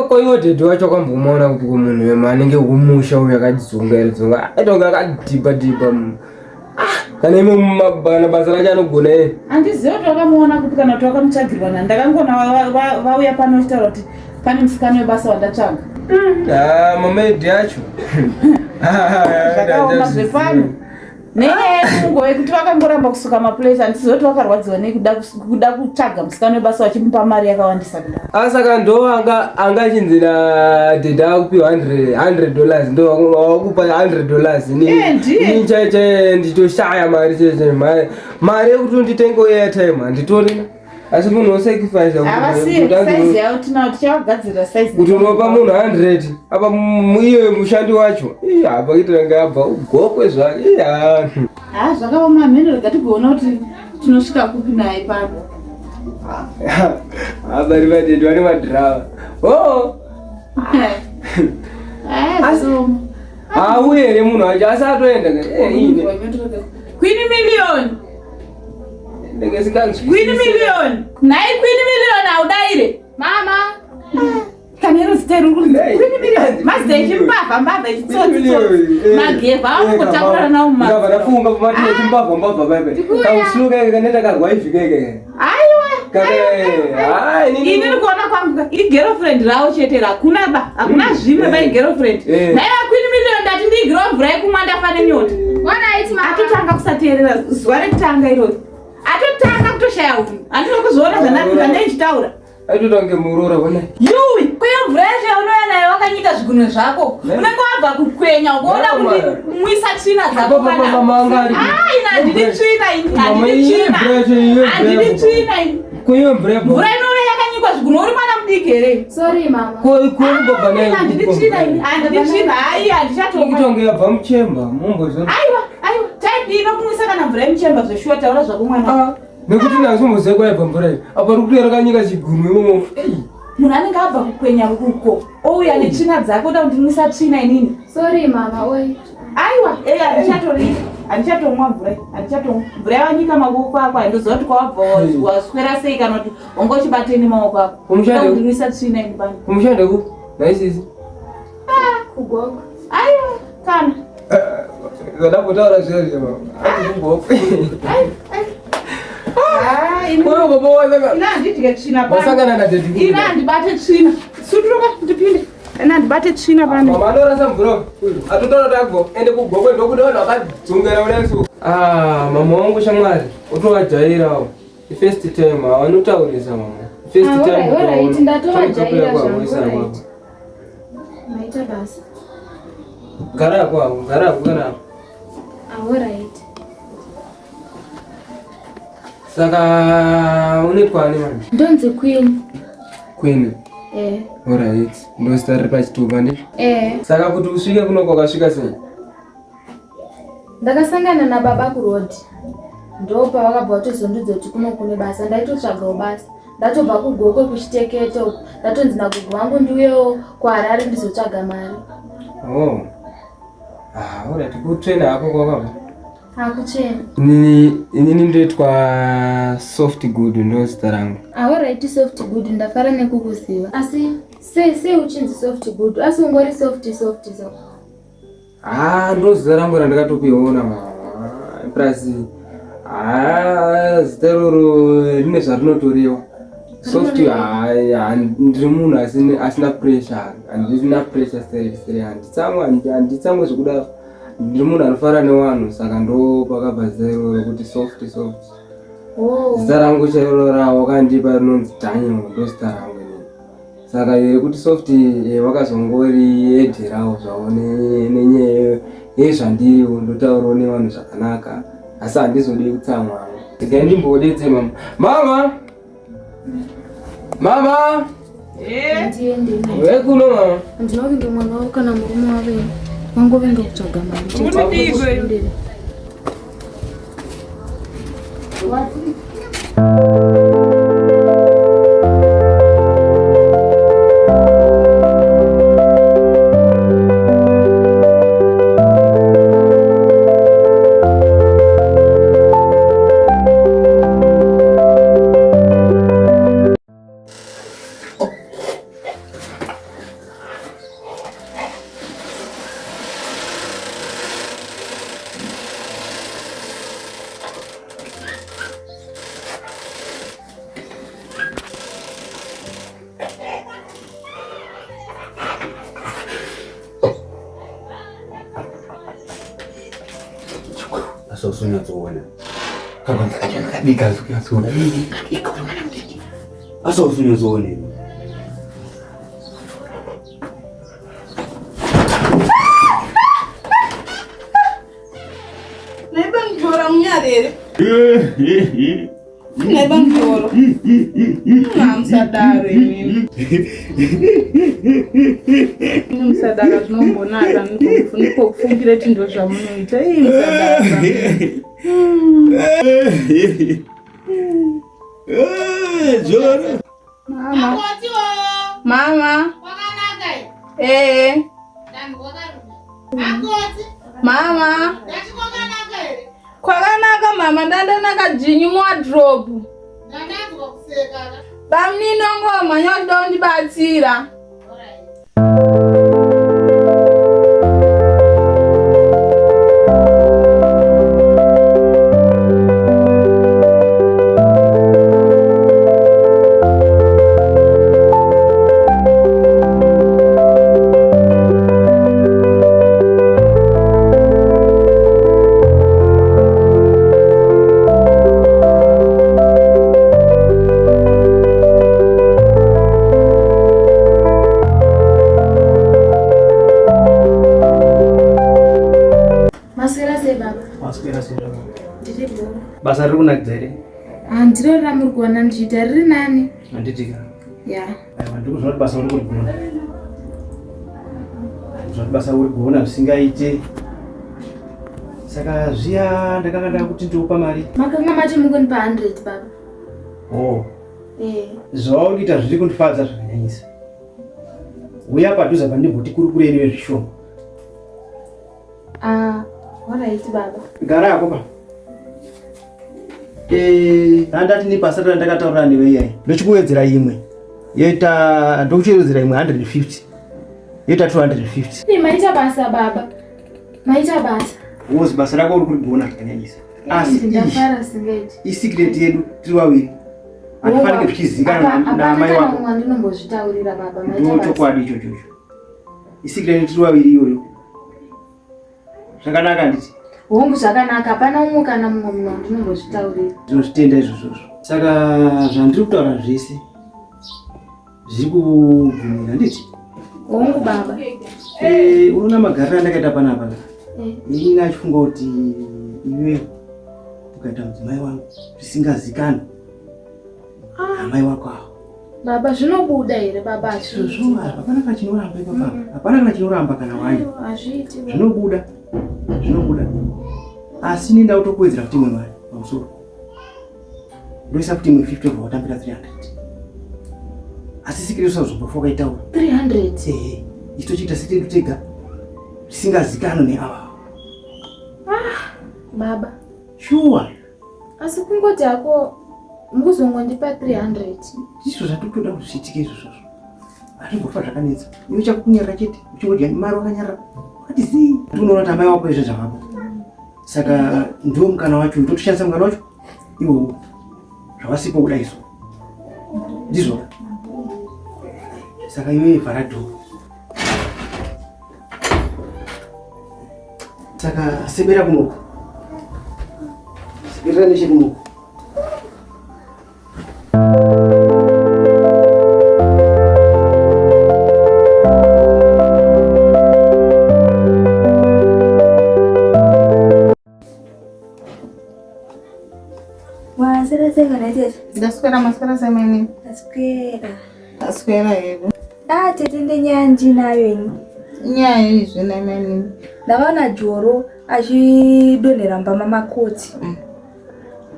Koiwo dhedhi wacho akambomuona kuti munhu wema anenge kumusha uyu akadzunga ere dzunga aita kunge akadhibha dhibha. Kana ime kana basa racho anogona ere. Handizivi kuti wakamuona kupi kana kuti wakamutsvagirwa nani. Ndakangoona vauya pano vachitaura kuti pane musikana webasa wandatsvaga. Ah, mamaidi acho. Zvakaoma zvepano. Nenyaya yekungo yekuti vakangoramba kusuka mapureti handizivi kuti vakarwadziwa nei kuda kutsvaga musikana webasa vachimupa mari yakawandisa kudaro. Ah, saka ndo anga achinzi na dhedhi akupiwa 100 dollars ndo wakupa 100 dollars. Ndiye. Ini chai nditoshaya mari chai mari yekuti nditenge airtime handitorina. Asi munhu osacrifice Havasiye size yavo tinayo tichavagadzirira size. kuti unopa munhu 100 apa iye mushandi wacho iya apa kuitira kunge abva ugokwe zvake iya. Ah, zvakaoma mheno rega tigoona kuti tinosvika kupi naye pano. Abari vadedi vane madhirava. Oh. Asi auye here munhu wacho asi atoenda ine. Queen Million. Queen Million. Nhai Queen Million haudaire. Mama. Kana iro zita iri kunzi Queen Million. Mazita echimbavha mbavha echitsotsi tsotsi. Magevha akungotakurana nawo mumazita. Ndabva ndafunga pamati echimbavha mbavha paipai. Kausuluka keke kaneta karwaivhi keke. Aiwa. Ini ndikuona kwangu igirlfriend ravo chete hakuna ba hakuna zvimwe ba igirlfriend. Nhai Queen Million ndati ndiigirwa mvura yekumwa ndafa nenyota. Atotanga kusateerera zuva rekutanga irori. Atotanga kutoshaya hunhu. Handina kuzviona zvandaichitaura. Aitoita kunge muroora hona. Yuwi, kuyo mvura yacho yaunouya nayo wakanyika zvigunwe zvako. Unenge wabva kukwenya ukaona kundimwisa tsvina dzako kana. Ah, ini handidi tsvina ini, handidi tsvina. Handidi tsvina ini. Kuyo mvura yabva. Mvura inouya yakanyikwa zvigunwe uri mwana mudiki here? Sorry mama. Ko kubva nayo. Handidi tsvina ini, handidi tsvina. Hayi, handichatomwa. Kuita kunge yabva muchemba, mumbozvo. Aiwa, aiwa. Type inokumwisa kana mvura yemuchemba zveshuwa taura zvako mwana. Nekuti ndazomboziva kwaibva mvura iyi. Apa uri kutoyera kanyika chigunwe imomo. Munhu anenge abva kukwenya uko ouya netsvina dzake oda kundinwisa tsvina inini. Sorry mama oi. Aiwa, handichatori handichatomwa mvura iyi, handichatomwa. Mvura yawanyika maoko ako handiziva kuti kwawabva waswera sei kana kuti wanga uchibatei nemaoko ako. Kumushando. Oda kundinwisa tsvina ini pano. Kumushando ku? Naisisi. Kugoko. Aiwa, kana. Zvandambotaura zviya zviya mama. Ati kugoko. Ah, ini Uyo baba wasaka. Ina handidye tsvina pano. Wasangana na daddy. Ina handibate tsvina. Suduruka ndipinde. Ina handibate tsvina pano. Mama anorasa mvura. Atotaura kuti ago ende kugokwe ndokuda vanhu vakadzungera kudai so. Ah, mama wangu shamwari, utovajairawo. First time havanotaurisa mama. First Ah, time. alright, alright, ndatovajaira kutoona. zvangu, alright. Maita basa. Gara ako, gara ako, gara ako. Alright. Saka unoitwa ani manje? Ndonzi Queen. Queen. Eh. Alright. Ndozita riri pachitupa ndi? Eh. Saka kuti usvike kuno kwakasvika sei? Ndakasangana nababa kuroad. Ndopa vakabva vatozondiudza kuti kuno kune basa. Ndaitotsvagawo basa. Ndatobva kuGokwe kuchitekete uko. Ndatonzi nagogo vangu ndiuyewo kuHarare ndizotsvaga mari. Oh. Ah, alright. Kutrain hako kwakabva. Hakuchena. Inini inini ndoitwa Soft Good ndozita rangu. Alright Soft Good ndafara nekukuziva. Asi sei sei uchinzi Soft Good? Asi ungori soft soft so. Ah, ndozita rangu randakatopiona mama. Plus ah, zita iroro rine zvarinotorewa. Soft ah, ndiri munhu asina asina pressure. Handina pressure seri seri handitsamwe handitsamwe zvekudaro. Ndiri munhu anofara nevanhu saka ndo pakabva zita iroro rekuti soft soft. Oh. Zita rangu chairo rawakandipa rinonzi Daniel ndo zita rangu inini. Saka yekuti soft eh, vakazongoriedherawo zvavo nenyaya yezvandiriwo ndotaurawo nevanhu zvakanaka asi handizodi kutsamwa. Regai ndimbodetse mama. Mama! Mama! Ndiende. Wekuno mama. Ndinovinga mwana wavo kana murume wavo vangovinga kutsvaga mari. Unodii iwe? Asi usunyatsoona kabanza kacho kakadika usunyatsoona kadika uri mwana mudiki asi usunyatsoona Naiba mjora munyarere. Naiba mjoro. Musadaro imimi. Musadaro zvinombonaka ndikokufungira kuti ndo zvamunoita. Ii musadaro. Joro. Mama. Mama. Eh. Mama. Kwakanaka mama, ndandanaka dzvinyu muwadhirobu. Bamnini wangu wamhanya kuda kundibatsira. Maswera sei baba? Maswera sei baba? Ndiri bho. Basa riri kunakidza here? Handiro ramuri kuona ndichiita riri nani? Handitika. Ya. Aiwa ndiri kuzwa kuti basa uri kurigona. Ndikuzwa kuti basa uri kugona zvisingaite. Saka zviya ndakanga ndakuti ndikupa mari. Makanga mati mukunipa 100 baba. Oh. Eh. Zvauri kuita zviri kundifadza zvakanyanyisa. Uya padhuze pandimboti kurukure newe zvishoma. Ah, alright baba. Gara hako pa. Eh, handati ni basa randakataura newe iyai. Ndochikuwedzera imwe. Yoita ndokuchiwedzera imwe 150. Yoita 250. Ii maita basa baba. Maita basa. Wozi basa rako uri kurigona zvakanyanyisa. Asi Ndafara singaiti. isikireti yedu tiri vaviri. Hatifanike zvichizivikanwa naamai Hapana wako. kana wandinombozvitaurira baba. Maita Ndo basa. chokwadi ichocho icho. Isikireti tiri vaviri iyoyo. Zvakanaka handiti? Hongu zvakanaka. Hapana umwe kana mumwe munhu wandinombozvitaurira. Ndinozvitenda izvozvozvo. Saka zvandiri kutaura zvese zviri kubvumira handiti? Hongu baba. Eh, unoona magariro andakaita panapa ka? Eh. Ini ndachifunga kuti iwe ukaita mudzimai wangu zvisingazikanwi amai wako avo. Baba zvinobuda here baba? Hazvizvo, hapana kana chinoramba ipapa. Hapana kana chinoramba kana wani. Hazviiti. Zvinobuda. Zvinobuda. Asi ini ndakutokuwedzera futi imwe mari pamusoro. Ndoisa futi imwe 50 obva watambira 300. Asi sikiri usazombofa wakaitaura. 300? Ehe. Isu tochiita setedu tega. Zvisingazikanwi neava. Ah, baba. Shuwa. Asi kungoti hako mukuzongondipa 300. Ndizvo zvatikutoda kuti zviitike izvozvo. Hazvimbofa zvakanetsa. Iwe chakukunyarira chete, uchingodya mari wakanyarara. Wakati zii. Unoona kuti amai wako izvo zvavapo. Saka ndiwo mukana wacho, totoshandisa mukana wacho iwowo. Zvavasipo kudai so. Ndizvo. Saka iwe vhara dhoo. Saka sebera kunoku. Seberera nechekunoku. Waswera sei kana tete? Ndaswera maswera sei maini? Ndaswera. Taswera hedu. Ah tete ndenyaya ndinayo ini. Inyaya yeizve nhai maini? Ndakaona Joro achidonhera mumba mamakoti.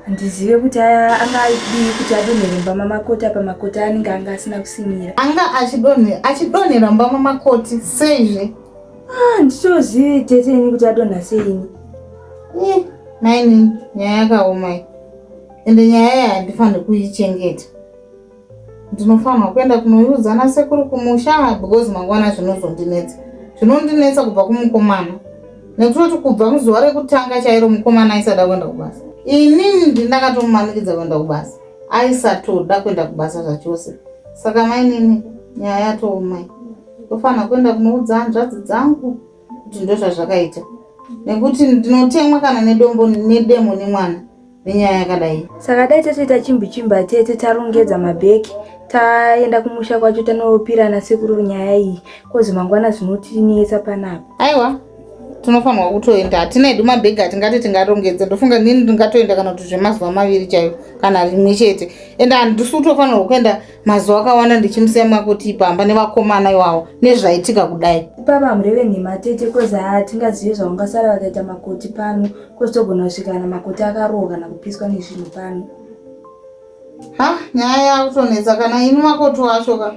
Handizive kuti anga adii kuti adonhere mumba mamakoti apa makoti anenge anga asina kusimira. Anga achidonhera mumba mamakoti seizve? Ah, handitozivi tete ini kuti adonha sei ini. Eh, maini nyaya yakaoma iyi. Ende nyaya iyi handifaniri kuichengeta. Ndinofanirwa kuenda kunoiudza nasekuru kumusha because mangwana zvinozondinetsa. Zvinondinetsa kubva kumukomana. Nekutoti kubva muzuva rekutanga chairo mukomana aisada kuenda kubasa. Inini ndindakatomumanikidza kuenda kubasa. Aisatoda kuenda kubasa zvachose. Saka mainini nyaya yatooma iyi. Ndofanira kuenda kunoudza hanzvadzi dzangu kuti ndozvazvakaita. Nekuti ndinotemwa kana nedombo nedemo nemwana. nenyaya yakadai. Saka dai tatoita chimbi chimbi tete tarongedza mabheki taenda kumusha kwacho tanopira nasekuru nyaya iyi kozi mangwana zvinotinetsa panapa. Aiwa tinofanirwa kutoenda hatina hedu mabhegi atingati tingarongedza ndofunga nini ndingatoenda kana kuti zvemazuva maviri chaiyo kana rimwe chete ende handisi kutofanirwa kuenda mazuva akawanda ndichimusiya makuti pamba nevakomana iwawo nezvaitika kudai. Ipapa hamureve nhema tete kozi hatingazive zvaungasara vakaita makoti pano Kozi togona kusvika kana makoti akarohwa kana kupiswa nezvinhu pano. Ha, nyaya yakutonetsa kana ini makoti wacho ka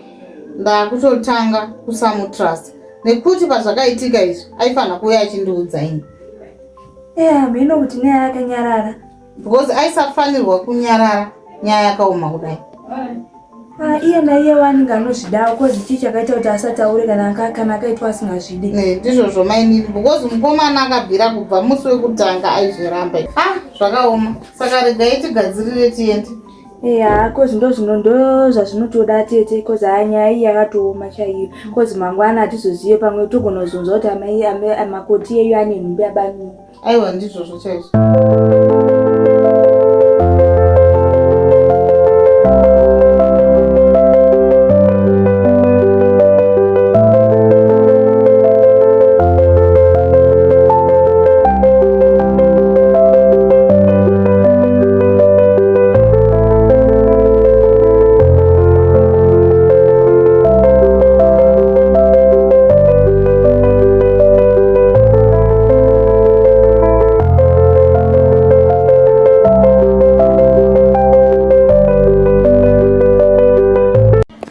ndakutotanga kusamutrust nekuti pazvakaitika izvi aifanira kuuya achindiudza ini. Eh, hameno kuti nei akanyarara. Because aisafanirwa kunyarara nyaya yakaoma kudai. Ah, iye naiye wanenge anozvidawo kozi chii chakaita kuti asataure kana kana akaitwa asingazvide. Ne, ndizvozvo mainini because mukomana akabvira kubva musi wekutanga aizviramba. Ah, zvakaoma. Saka regai tigadzirire tiende. Eya, kozi ndozvino ndozvazvinotoda tete kozi haa nyaya iyi yakatooma chaiyo. Kozi mangwana hatizozive pamwe togona kuzonzwa kuti amai makoti eyu ane nhumbi yabanini. Aiwa ndizvozvo chaizvo.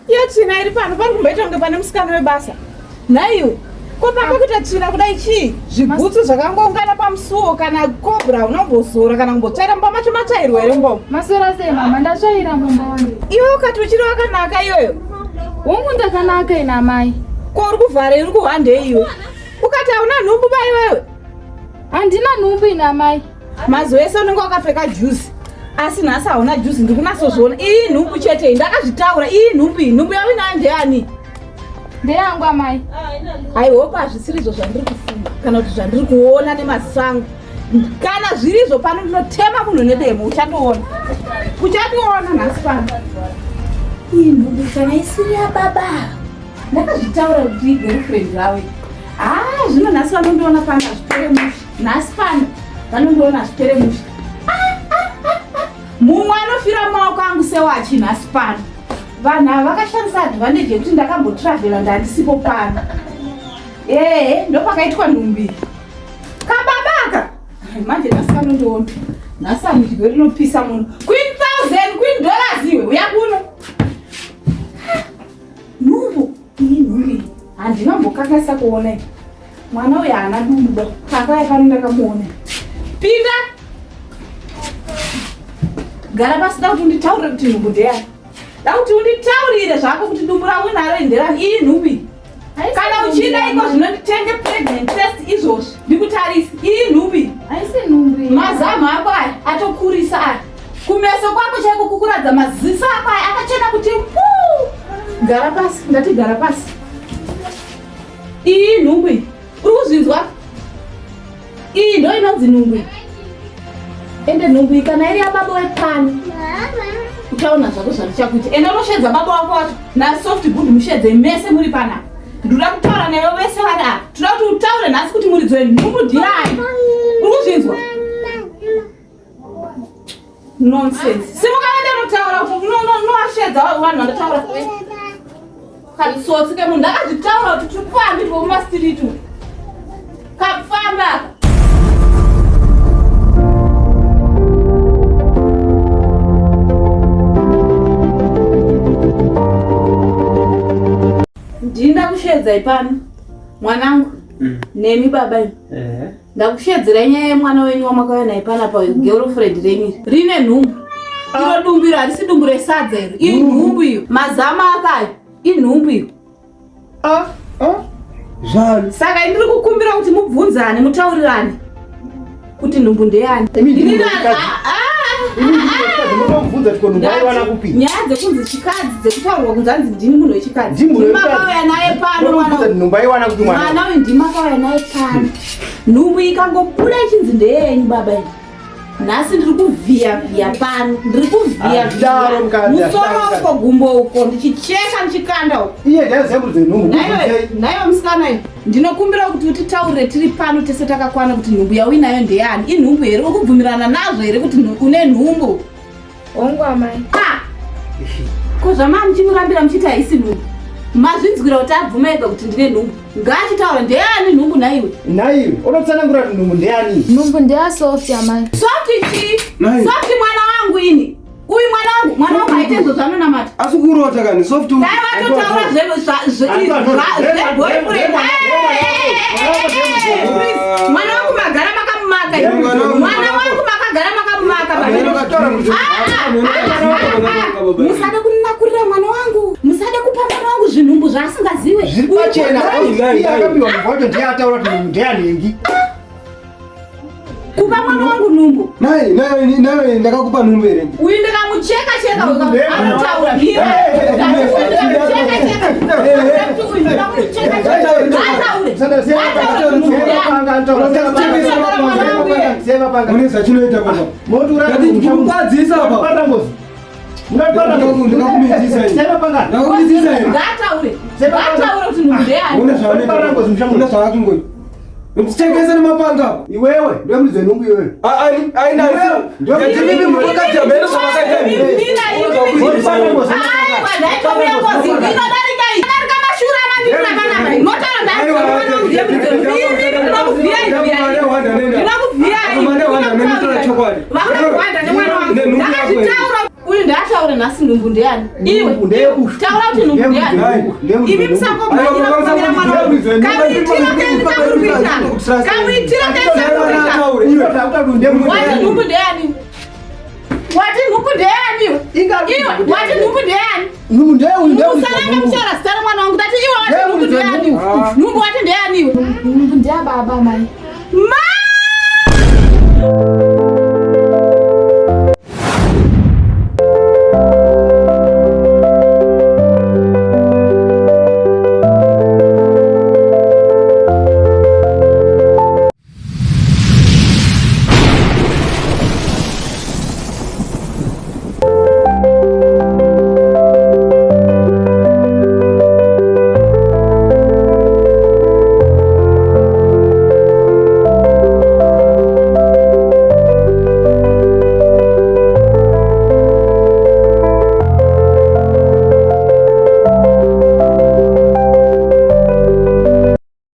Iyo tsvina iri pano pari kumboita kunge pane musikana webasa. Nhaiwe, ko pamba kuita tsvina kudai chii? Zvigutsu zvakangoungana pamusuwo kana cobra unombozora kana kumbotsvaira mumba macho matsvairwa here mumba umu? Maswera sei mama, ndatsvaira mumba wangu. Iwe ukati uchiri wakanaka iyoyo? Hongu ndakanaka ina amai. Ko uri kuvhara uri kuhwandei iwe? Ukati hauna nhumbu ba iwewe? Handina nhumbu ina amai. Mazuva ese unenge wakapfeka juzi. Asi nhasi hauna juzi ndiri kunatsozviona. Iyi nhumbu chete iyi ndakazvitaura. Iyi nhumbu iyi nhumbu yauinayo ndeyani? Ndeyangu amai. I hope hazvisiri izvo zvandiri kufunga kana kuti zvandiri kuona nemaziso angu. Kana zviri izvo pano ndinotema munhu nedemo uchandiona. Uchandiona nhasi pano. Iyi nhumbu kana isiri yababa. Ndakazvitaura kuti girlfriend ravo. Ah, Ah, zvino nhasi vanondiona pano hazvipere mushe. Nhasi pano vanondiona hazvipere mushe. Ah, ah, ah, ah. Mumwe anofira mumaoko angu sewachi nhasi pano. Vanhu ava vakashandisa advantage yekuti ndakambotravhela ndandisipo pano. Ehe, ndopakaitwa nhumbi. Kababa aka. Manje nhasi vanondiona. Nhasi anidyo rinopisa muno. Queen thousand, queen dollars iwe, uya kuno. Nhumbu, iyi nhumbu iyi. Handina kumbokanganisa kuona iyi. Mwana uyu haana dumbu ba. Pakauya pano ndakamuona. Pinda. Gara pasi da kuti unditaurire kuti nhumbu ndeyani. Da kuti unditaurire zvako kuti dumbu rangu naro nderani. Iyi nhumbu iyi. Kana uchida iko zvino nditenge pregnant test izvozvi ndikutarise. Iyi nhumbu iyi. Haisi nhumbu iyi. Mazamu ako aya atokurisa aya. Kumeso kwako chaiko kukuradza maziso ako aya akachena kuti puu. Gara pasi, ndati gara pasi. Iyi nhumbu iyi. Uri kuzvinzwa? Iyi ndo inonzi nhumbu iyi. Ende nhumbu iyi kana iri yababa wepano. Uchaona zvako zvandichakuita. Ende unoshedza baba wako wacho nasoft good mushedze mese muri panapa. Ndoda kutaura newe vese vari apa. Toda kuti utaure nhasi kuti muridzi wenhumbu ndiani. Uri kuzvinzwa? Nonsense. Simuka wende unotaura unoashedza vanhu vandotaura. Katsotsi kemunhu ndakazvitaura kuti tiri kufambi vomumastreet umu. Kafamba. Ndinda kushedzai pano mwanangu nemi baba imi. Ndakushedzirai nyaya yemwana wenyu wamakauya naye panapa girlfriend renyu iri. Rine nhumbu. Iro dumbu iro harisi dumbu resadza iro. Inhumbu iyo. Mazama akayo inhumbu iyo. Zvani. Saka ndiri kukumbira kuti mubvunzane mutaurirane kuti nhumbu ndeyani. Inini Munomubvunza kuti ko nhumbu aiwana kupi? Nyaya dzekunzi chikadzi dzekutaurwa kunzi hanzi ndini munhu wechikadzi. Ndini munhu Ndimakauya naye pano mwana Munomubvunza kuti nhumbu aiwana kupi mwana? Mwana uyu ndimakauya naye pano. Nhumbu ikangobuda ichinzi ndeyenyu baba iyi. Nhasi ndiri kuvhiya vhiya pano. Ndiri kuvhiya Hazvidaro, vhiya. mukadzi, Musoro hazvidaro, uko gumbo uko ndichicheka ndichikanda uko. Iye ndiye muridzi wenhumbu. Naiwe naiwe musikana uyu ndinokumbira kuti utitaurire tiri pano tese takakwana kuti nhumbu yauinayo ndeyani. Inhumbu here? Uri kubvumirana nazvo here kuti une nhumbu? Hongu amai. Ah! Ko zvamaa muchimurambira muchiti haisi nhumbu? Mazvinzwira kuti abvuma ega kuti ndine nhumbu. Ngaachitaura ndeyani nhumbu nhaiwe? Nhaiwe, unotsanangura kuti nhumbu ndeyani? Nhumbu ndeyaSoft amai. Soft chii? Nhai. Soft mwana wangu ini. Uyu mwana wangu, mwana wangu aite izvo zvaanonamata. Asi kurota kani soft. Dai vatotaura zveboyfriend. Mwana wangu magara makamumaka. Mwana wangu makagara makamumaka. Musade kunakurira mwana wangu. Musade kupa mwana wangu zvinhumbu zvaasingaziwe. Zviri pachena. Iye akapiwa nhumbu wacho ndiye ataura kuti nhumbu ndeyanhingi. Kupa mwana wangu nhumbu. Nai, nai, nai ndakakupa nhumbu here? Uyu ndikamucheka cheka anotaura. Ndikamucheka cheka. Uyu ndikamucheka cheka. Ngaataure. Ngaataure. Mune zvachinoita baba. Ndati ndikupadzisa apa. Ndakakumitisa ini. Ndakakumitisa ini. Ngaataure. Ngaataure kuti nhumbu ndeyani. Une zvaunoita. Une zvaakungoita. Ndichengese nemapanga apa. Iwewe ndiwe muridzi wenhumbu iwewe. Aina ndimimi mukakati amene zvamakaita imi. Aiwa, ndaitouya ngozi inodarika iyi. Darika mashura amandikura panapa. Motaura ndakazvitaura uyu ndaataure nhasi nhumbu ndeyani iwe taura kuti nhumbu ndeyani imi musangomhanyira kufanira mwana wangu kamuitiro kenyu kamuri kuita kamuitiro kenyu kamuri kuita wati nhumbu ndeyani wati nhumbu ndeyani iwe iwe wati nhumbu ndeyani Nhumbu ndeyeuyu ndeyeuyu. Musaramba muchitaura zita remwana wangu ndati iwe wati nhumbu ndeyani nhumbu wati ndeyani iwe Nhumbu ndeyababa amai. Ma!